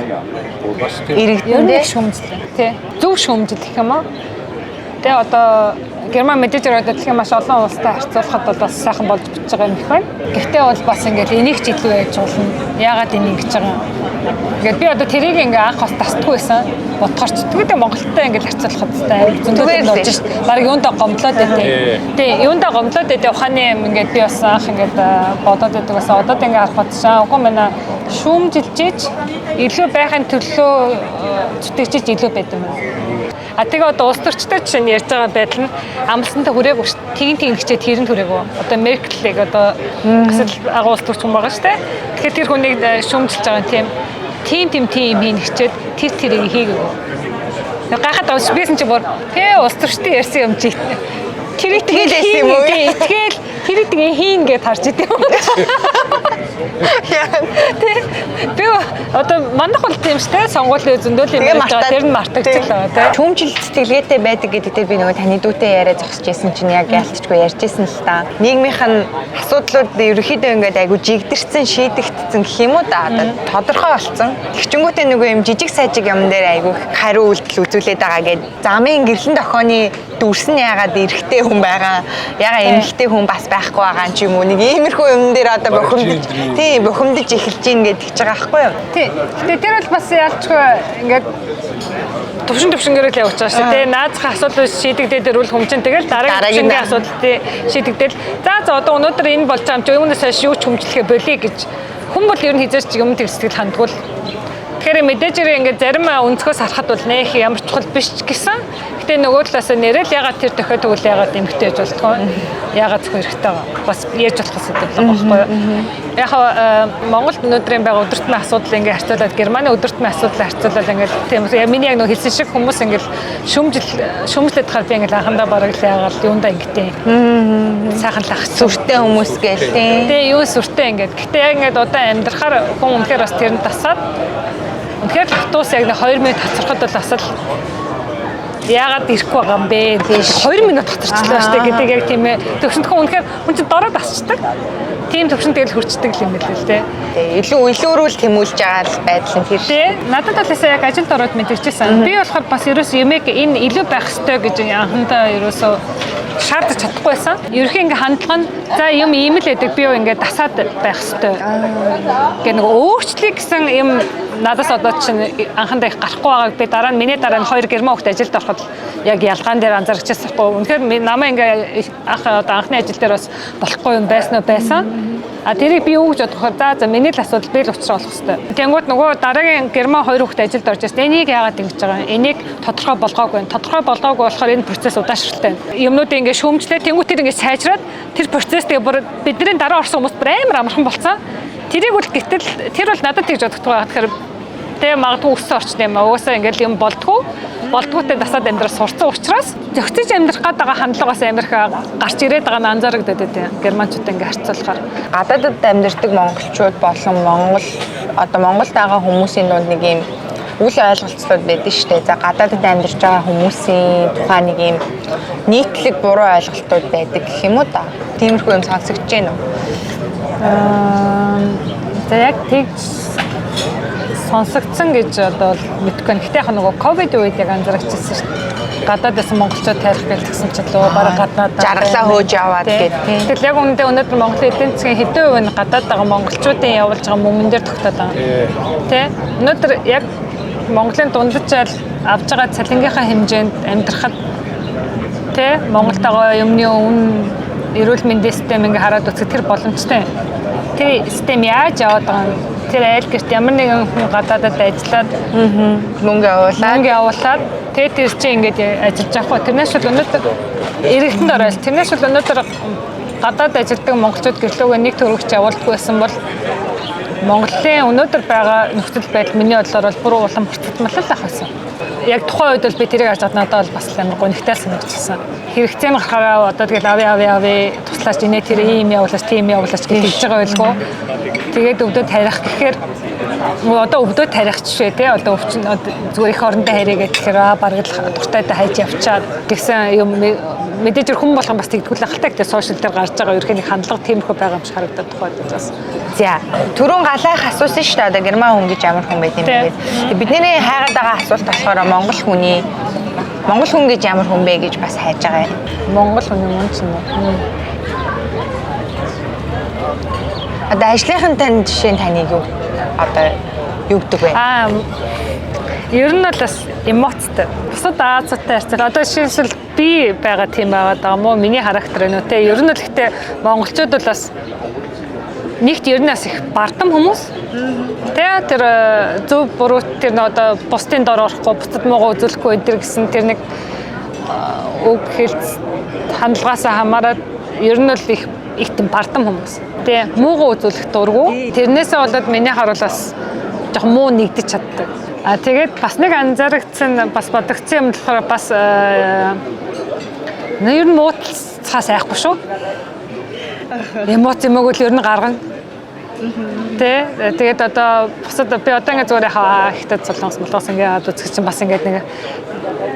Бас тийм. Ер нь Иргэдэндээ их шүүмжлэл. Тий. Зөв шүүмжил гэх юм уу? Тэгээ одоо Герман мэдээж хэрэг одоо дэлхийн маш олон улстай харьцуулахад бол бас сайхан болж бичиж байгаа юм их байна. Гэхдээ бол бас ингээд энийг ч илүү байж болно. Яагаад энийг ингэж байгаа юм? Ингээд би одоо тэрийг ингээ анх бас тасдгүй байсан. Бодохоор ч тэгвэл Монголтой ингээд харьцуулахад та зөндөө Зүгээр л болж шít. Бараг юундаа гомдлоод байдیں۔ Тий, юундаа гомдлоод байдیں۔ Ухааны юм ингээд би бас анх ингээд бодоод байдаг бас одоо ингээ харах батшаа. Үгүй мэнэ шүүмжилж илүү байхын төлөө зүтгэж илүү байд юм байна. А тэгээ одоо улс төрчтэй жишээ нь ярьж байгаа байдал нь амлсантай хүрээгүй шүү. Тэгин тэгин хичээд тэрэн хүрээгүй. Одоо Меркелийг одоо бас л агуу улс төрч хүн байгаа шүү дээ. Тэгэхээр тэр хүнийг шүүмжилж байгаа юм тийм тийм тийм хийн хичээд тэр тэрийг хийгээгүй. Гайхаад байгаа шүү. Бисэн чи бүр тэ улс төрчтэй ярьсан юм чи. Тэрийг Итгээл байсан юм уу? Тий, итгээл тэрийг тэгээ хийн гэж харж идэв. Тий. Би одоо манайх бол тийм шүү дээ. Сонгуулийн зөндөл юм Тэгээ ярьж байгаа. Тэр нь мартагдчихлаа тий. Шүүмжил сэтгэлгээтэй байдаг гэдэг дээр би нөгөө таны дүүтэй яриа зогсож исэн чинь яг ялцчгүй ярьж исэн л та. Нийгмийнх нь асуудлууд ерөнхийдөө ингээд айгу жигдэрсэн, шийдэгдсэн гэх юм уу да. Одоо тодорхой болсон. Тэгчингүүтээ нөгөө юм жижиг сажиг юм дээр айгу хариу үйлдэл үзүүлээд байгаа гэд замын гэрлэн дохооны дүрс нь яагаад эрэгтэй хүн байгаа, яагаад эмэгтэй хүн бас байхгүй байгаа юм ч юм уу. Нэг иймэрхүү юм дээр одоо бухимдаж, тий, бухимдаж эхэлж гин гэдэг ч байгаа байхгүй юу? Тий. Гэтэ тэр бол бас ялчгүй ингээд төвшин төвшингээрээ л явж байгаа шүү дээ. Наазах асуудал шийдэгдээд ирвэл хүм чинь тэгэл дараагийн төвшингийн асуудал тий шийдэгдэл. За одоо өнөөдөр энэ болж байгаа юм чи үүнээс хойш юу ч хүмжлэхэ болиё гэж хүн бол ер нь хизээч юм тэг сэтгэл хандгуул. Тэгэхээр мэдээж хэрэг ингээд зарим өнцгөөс харахад бол нэх ямар чухал биш ч гэсэн. Гэтэ нөгөө талаас нь нэрэл ягаад тэр дохио тэгвэл ягаад эмэгтэй байж болтгоо. Ягаад зөвхөн эрэгтэй байгаа. Бас ярьж болох сэдв байгаа байхгүй юу? Яг Монголд өнөөдрийн байгаа өдөртмийн асуудал ингээд харьцуулаад Германы өдөртмийн асуудал харьцуулаад ингээд тийм миний яг нөгөө хэлсэн шиг хүмүүс ингээд шүүмжлээд хахаар би ингээд анхандаа бараг л яагаад юундаа ингэтээ. Сайхан лах Сүртэй хүмүүс гээл тий. Тэ юу сүртэй ингээд. Гэтэ яг ингээд одоо амьдрахаар хүн үнэхээр бас тэр нь тасаад үнэхээр л автобус яг нэг 2 минут хоцроход бол бас л Яагаад ирэхгүй байгаа юм бэ? 2 минут хоцорчлоо штэ гэдэг яг тийм ээ. Төвшөндхөн үнэхээр хүн чинь дороод асчдаг. Тийм төвшин тэгэл хөрчдөг юм байл л дээ. Тэ илүү илүүрүүл тэмүүлж байгаа л байдал нь тэр. Тэ надад бол эсэ яг ажилд ороод мэдэрчээсэн. Би болохоор бас ерөөс юмэг энэ илүү байх ёстой гэж анхандаа ерөөсөө шаардаж чадахгүй байсан. Ерөнхий ингээ хандлага нь за юм ийм л байдаг би юу ингээ дасаад байх ёстой. Гэ нэг өөрчлөе гэсэн юм надаас одоо чинь анхандаа их гарахгүй байгааг би дараа нь миний дараа нь хоёр герман хүүхд ажилд ороход яг ялгаан дээр анзаарчихсан байхгүй. Үнэхээр намаа ингээ анх одоо анхны ажил дээр бас болохгүй юм байсан уу байсан. А тэрийг би юу гэж бодох вэ? За за миний л асуудал би л учраа олох хэвээр. Тэнгүүд нөгөө дараагийн герман хоёр хүүхэд ажилд орж ирсэн. Энийг яагаад ингэж байгаа юм? Энийг тодорхой болгоогүй. Тодорхой болгоогүй болохоор энэ процесс удаашралтай. Юмнуудыг ингээ шүүмжлээ. Тэнгүүд тэр ингээ сайжраад тэр процесс тэгээ бүр бидний дараа орсон хүмүүс бүр амар амархан болцсон. Тэрийг бол гэтэл тэр бол надад тэгж бодогдох байгаа. Тэгэхээр тэгээ магадгүй өссөн орчин юм аа. Угаасаа ингээл юм болдгоо. Болдгоотой дасаад амьдрал сурцсан учраас зохицож амьдрах гээд байгаа хандлага бас амар их гарч ирээд байгаа нь анзаарагдаад байдیں۔ Германчуудтай ингээ харьцуулахаар. Гадаадд амьдардаг монголчууд болон Монгол одоо Монголд байгаа хүмүүсийн дунд нэг юм үл ойлголцлууд байдаг шүү дээ. За гадаадд амьдарч байгаа хүмүүсийн тухай нэг юм нийтлэг буруу ойлголтууд байдаг гэх юм уу да. Тиймэрхүү юм сонсогдож байна уу? За яг тэгж сонсогдсон гэж одоо мэдэхгүй байна. Гэтэ яг нөгөө ковид үед яг анзаарчихсан шүү дээ. Гадаад байсан монголчууд тайлах гээл тэгсэн чинь лөө бараг гаднаад жаргалаа хөөж яваад гээд тийм. Тэгэл яг үүндээ өнөөдөр Монголын эдийн засгийн хэдэн хувь нь гадаад байгаа монголчуудын явуулж байгаа мөнгөн дээр тогтоод байгаа. Тэ? Өнөөдөр яг Монголын дундаж айл авж байгаа цалингийнхаа хэмжээнд амьдрахад тэ Монголд байгаа юмны үн эрүүл мэндийн систем ингээ хараад үзэхэд тэр боломжтой. Тэр систем яаж яваад байгаа юм? Тэр айл гэрт ямар нэгэн хүн гадаадад ажиллаад мөнгө явуулаад тэгээ тэр чинь ингээд ажиллаж явах ба. Тэрнээс бол өнөөдөр эргэтэнд оройл. Тэрнээс бол өнөөдөр гадаад ажилладаг монголчууд гэрлөөгөө нэг төгрөгч явуулдаггүй байсан бол Монголын өнөөдөр байгаа нөхцөл байдал миний бодлоор бол бүр улам бурцадмал л ах байсан. Яг тухайн үед бол би тэрийг харж надад бол бас амар гонигтай санагдчихсан. Хэрэгцээ нь гарахаараа одоо тэгэл авъя авъя авъя туслаач инээ тэр ийм явуулаач тийм явуулаач гэж хэлж байгаа байлгүй. Тэгээд өвдөд тарих гэхээр одоо өвдөд тарих жишээ тий одоо өвчин зүгээр их орондоо харъя гэхээр бараг л дуртайдаа хайж явчаад гэсэн юм мэдээж хүн болгон бас тэгдэггүй л ахaltaа гэдэг сошиал дээр гарч байгаа ерөнхий нэг хандлага тиймэрхүү байгаа юм шиг харагдаад тухайд бас. За түрүүн галаах асуусан шүү дээ одоо герман хүн гэж ямар хүн байд юм бэ гэдэг. Бидний хайгаад байгаа асуулт болохоор монгол хүний монгол хүн гэж ямар хүн бэ гэж бас хайж байгаа юм. Монгол хүний мөн ч юм уу. Одоо ажлынхан тань жишээ нь таныг юу одоо юу гэдэг вэ? Аа ер нь бол бас эмоцтой. Бусад Азиудтай харьцал. Одоо жишээлбэл би байгаа тийм байгаа даа мó миний характер энэ үү те. Ер нь л гэхдээ монголчууд бол бас нэгт ер нь бас их бардам хүмүүс. Тэ тэр зөв буруу тэр н одоо бусдын дор орохгүй, бусдад муугаа үзүүлэхгүй энэ төр гэсэн тэр нэг үг хэлц хандлагаасаа хамаарат ер нь бол их их тийм бардам хүмүүс. Тэ муугаа үзүүлэх дургу. Тэрнээсээ болоод миний харуул бас жоохон муу нэгдэж чаддаг. А тэгээд бас нэг анзаарагдсан бас бодогдсон юм болохоор бас ер нь муудалцахаас айхгүй шүү. Эмоц юмэг л ер нь гаргана. Тэ тэгээд одоо бусад би одоо ингээ зүгээр яхаа ихтэй солонгос молонгос ингээ үзэх чинь бас ингээ нэг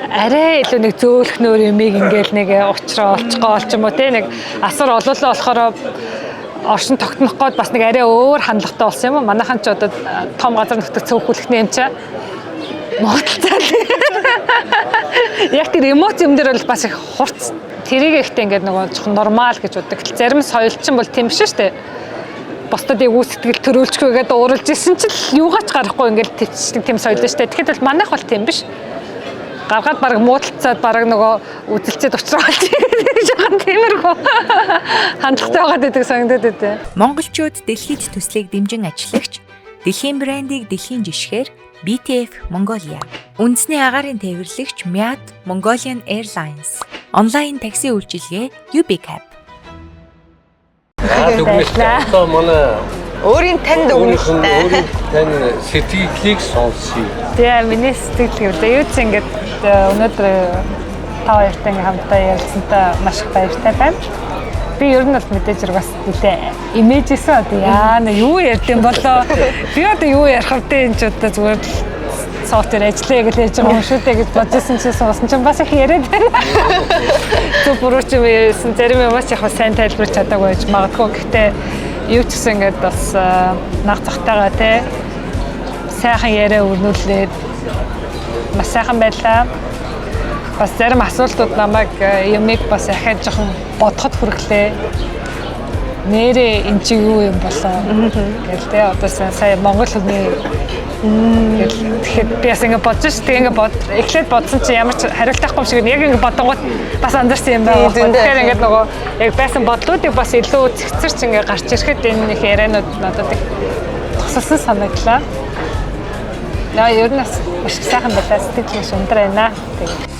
арай илүү нэг зөөлхнөр юмыг ингээл нэг уучраа олчихгоо олч юм уу те нэг асар олоолаа болохоор оршин тогтнох гээд бас нэг арай өөр хандлагатай болсон юм уу? Манайхан ч одоо том газар нутаг цөөхүүлэх юм чи муудалцаа. Яг тэр эмоц юм дээр бол бас их хурц. Тэрийг ихтэй ингээд нөгөө жоохон нормал гэж боддог. Зарим соёлчин бол тийм биш шүү дээ. Бусдад эвгүй сэтгэл төрүүлчихвээ гэдээ ууралж исэн чинь юугаач гарахгүй ингээд төвчдөг тийм соёл шүү дээ. Тэгэхэд бол манайх бол тийм биш. Гаргаад бараг муудалцаад бараг нөгөө үзэлцээд уучраалж жоохон тиймэрхүү хандлагатай байгаад байдаг санагдаад байдیں۔ Монголчууд дэлхийд төслийг дэмжин ажиллагч дэлхийн брендийг дэлхийн жишгээр BTF Mongolia. Үндэсний агаарын тээвэрлэгч MIAT Mongolian Airlines. Онлайн такси үйлчилгээ UbiCab. Одоо манай өөрийн танд өгнөлтэй. Өөрийн тань сэтгэлийг сонсъё. Тэгээ миний сэтгэл гэвэл юу ч ингээд өнөөдөр та хоёртай ингээд хамтдаа ярилцсантай маш их баяртай байна. Би ер нь бол мэдээж хэрэг бас нэлээ имэжсэн одоо яана юу ярьд юм болоо. Би одоо юу ярих вэ энэ ч одоо зүгээр л software ажиллая гэж ярьж байгаа юм шүү дээ гэж бодож исэн чинь суусан чинь бас их яриад байна. Зөв буруу ч юм ярьсан. Зарим юм бас яг сайн тайлбарлаж чадаагүй байж магадгүй. Гэхдээ юу ч гэсэн ингээд бас наг захтайгаа те сайхан яриа өрнүүлээд маш сайхан байлаа. Бас зарим асуултууд намайг юмыг бас ахаад жоохон бодоход хүргэлээ. Нэрээ эн чи юу юм болоо гэл те одоо сая монгол хүний гэл тэгэхэд би бас ингэ бодож ш тэг ингэ бод эхлээд бодсон чи ямар ч хариулт байхгүй юм шиг яг ингэ бодонгууд бас анзаарсан юм байгаа байхгүй. Тэгэхээр ингэ нөгөө яг байсан бодлуудыг бас илүү цэгцэрч ингэ гарч ирэхэд энэ их ярианууд надад их тусалсан санагдлаа. Яа, ер нь бас маш сайхан байлаа. Сэтгэл маш өндөр байна. Тэгээд.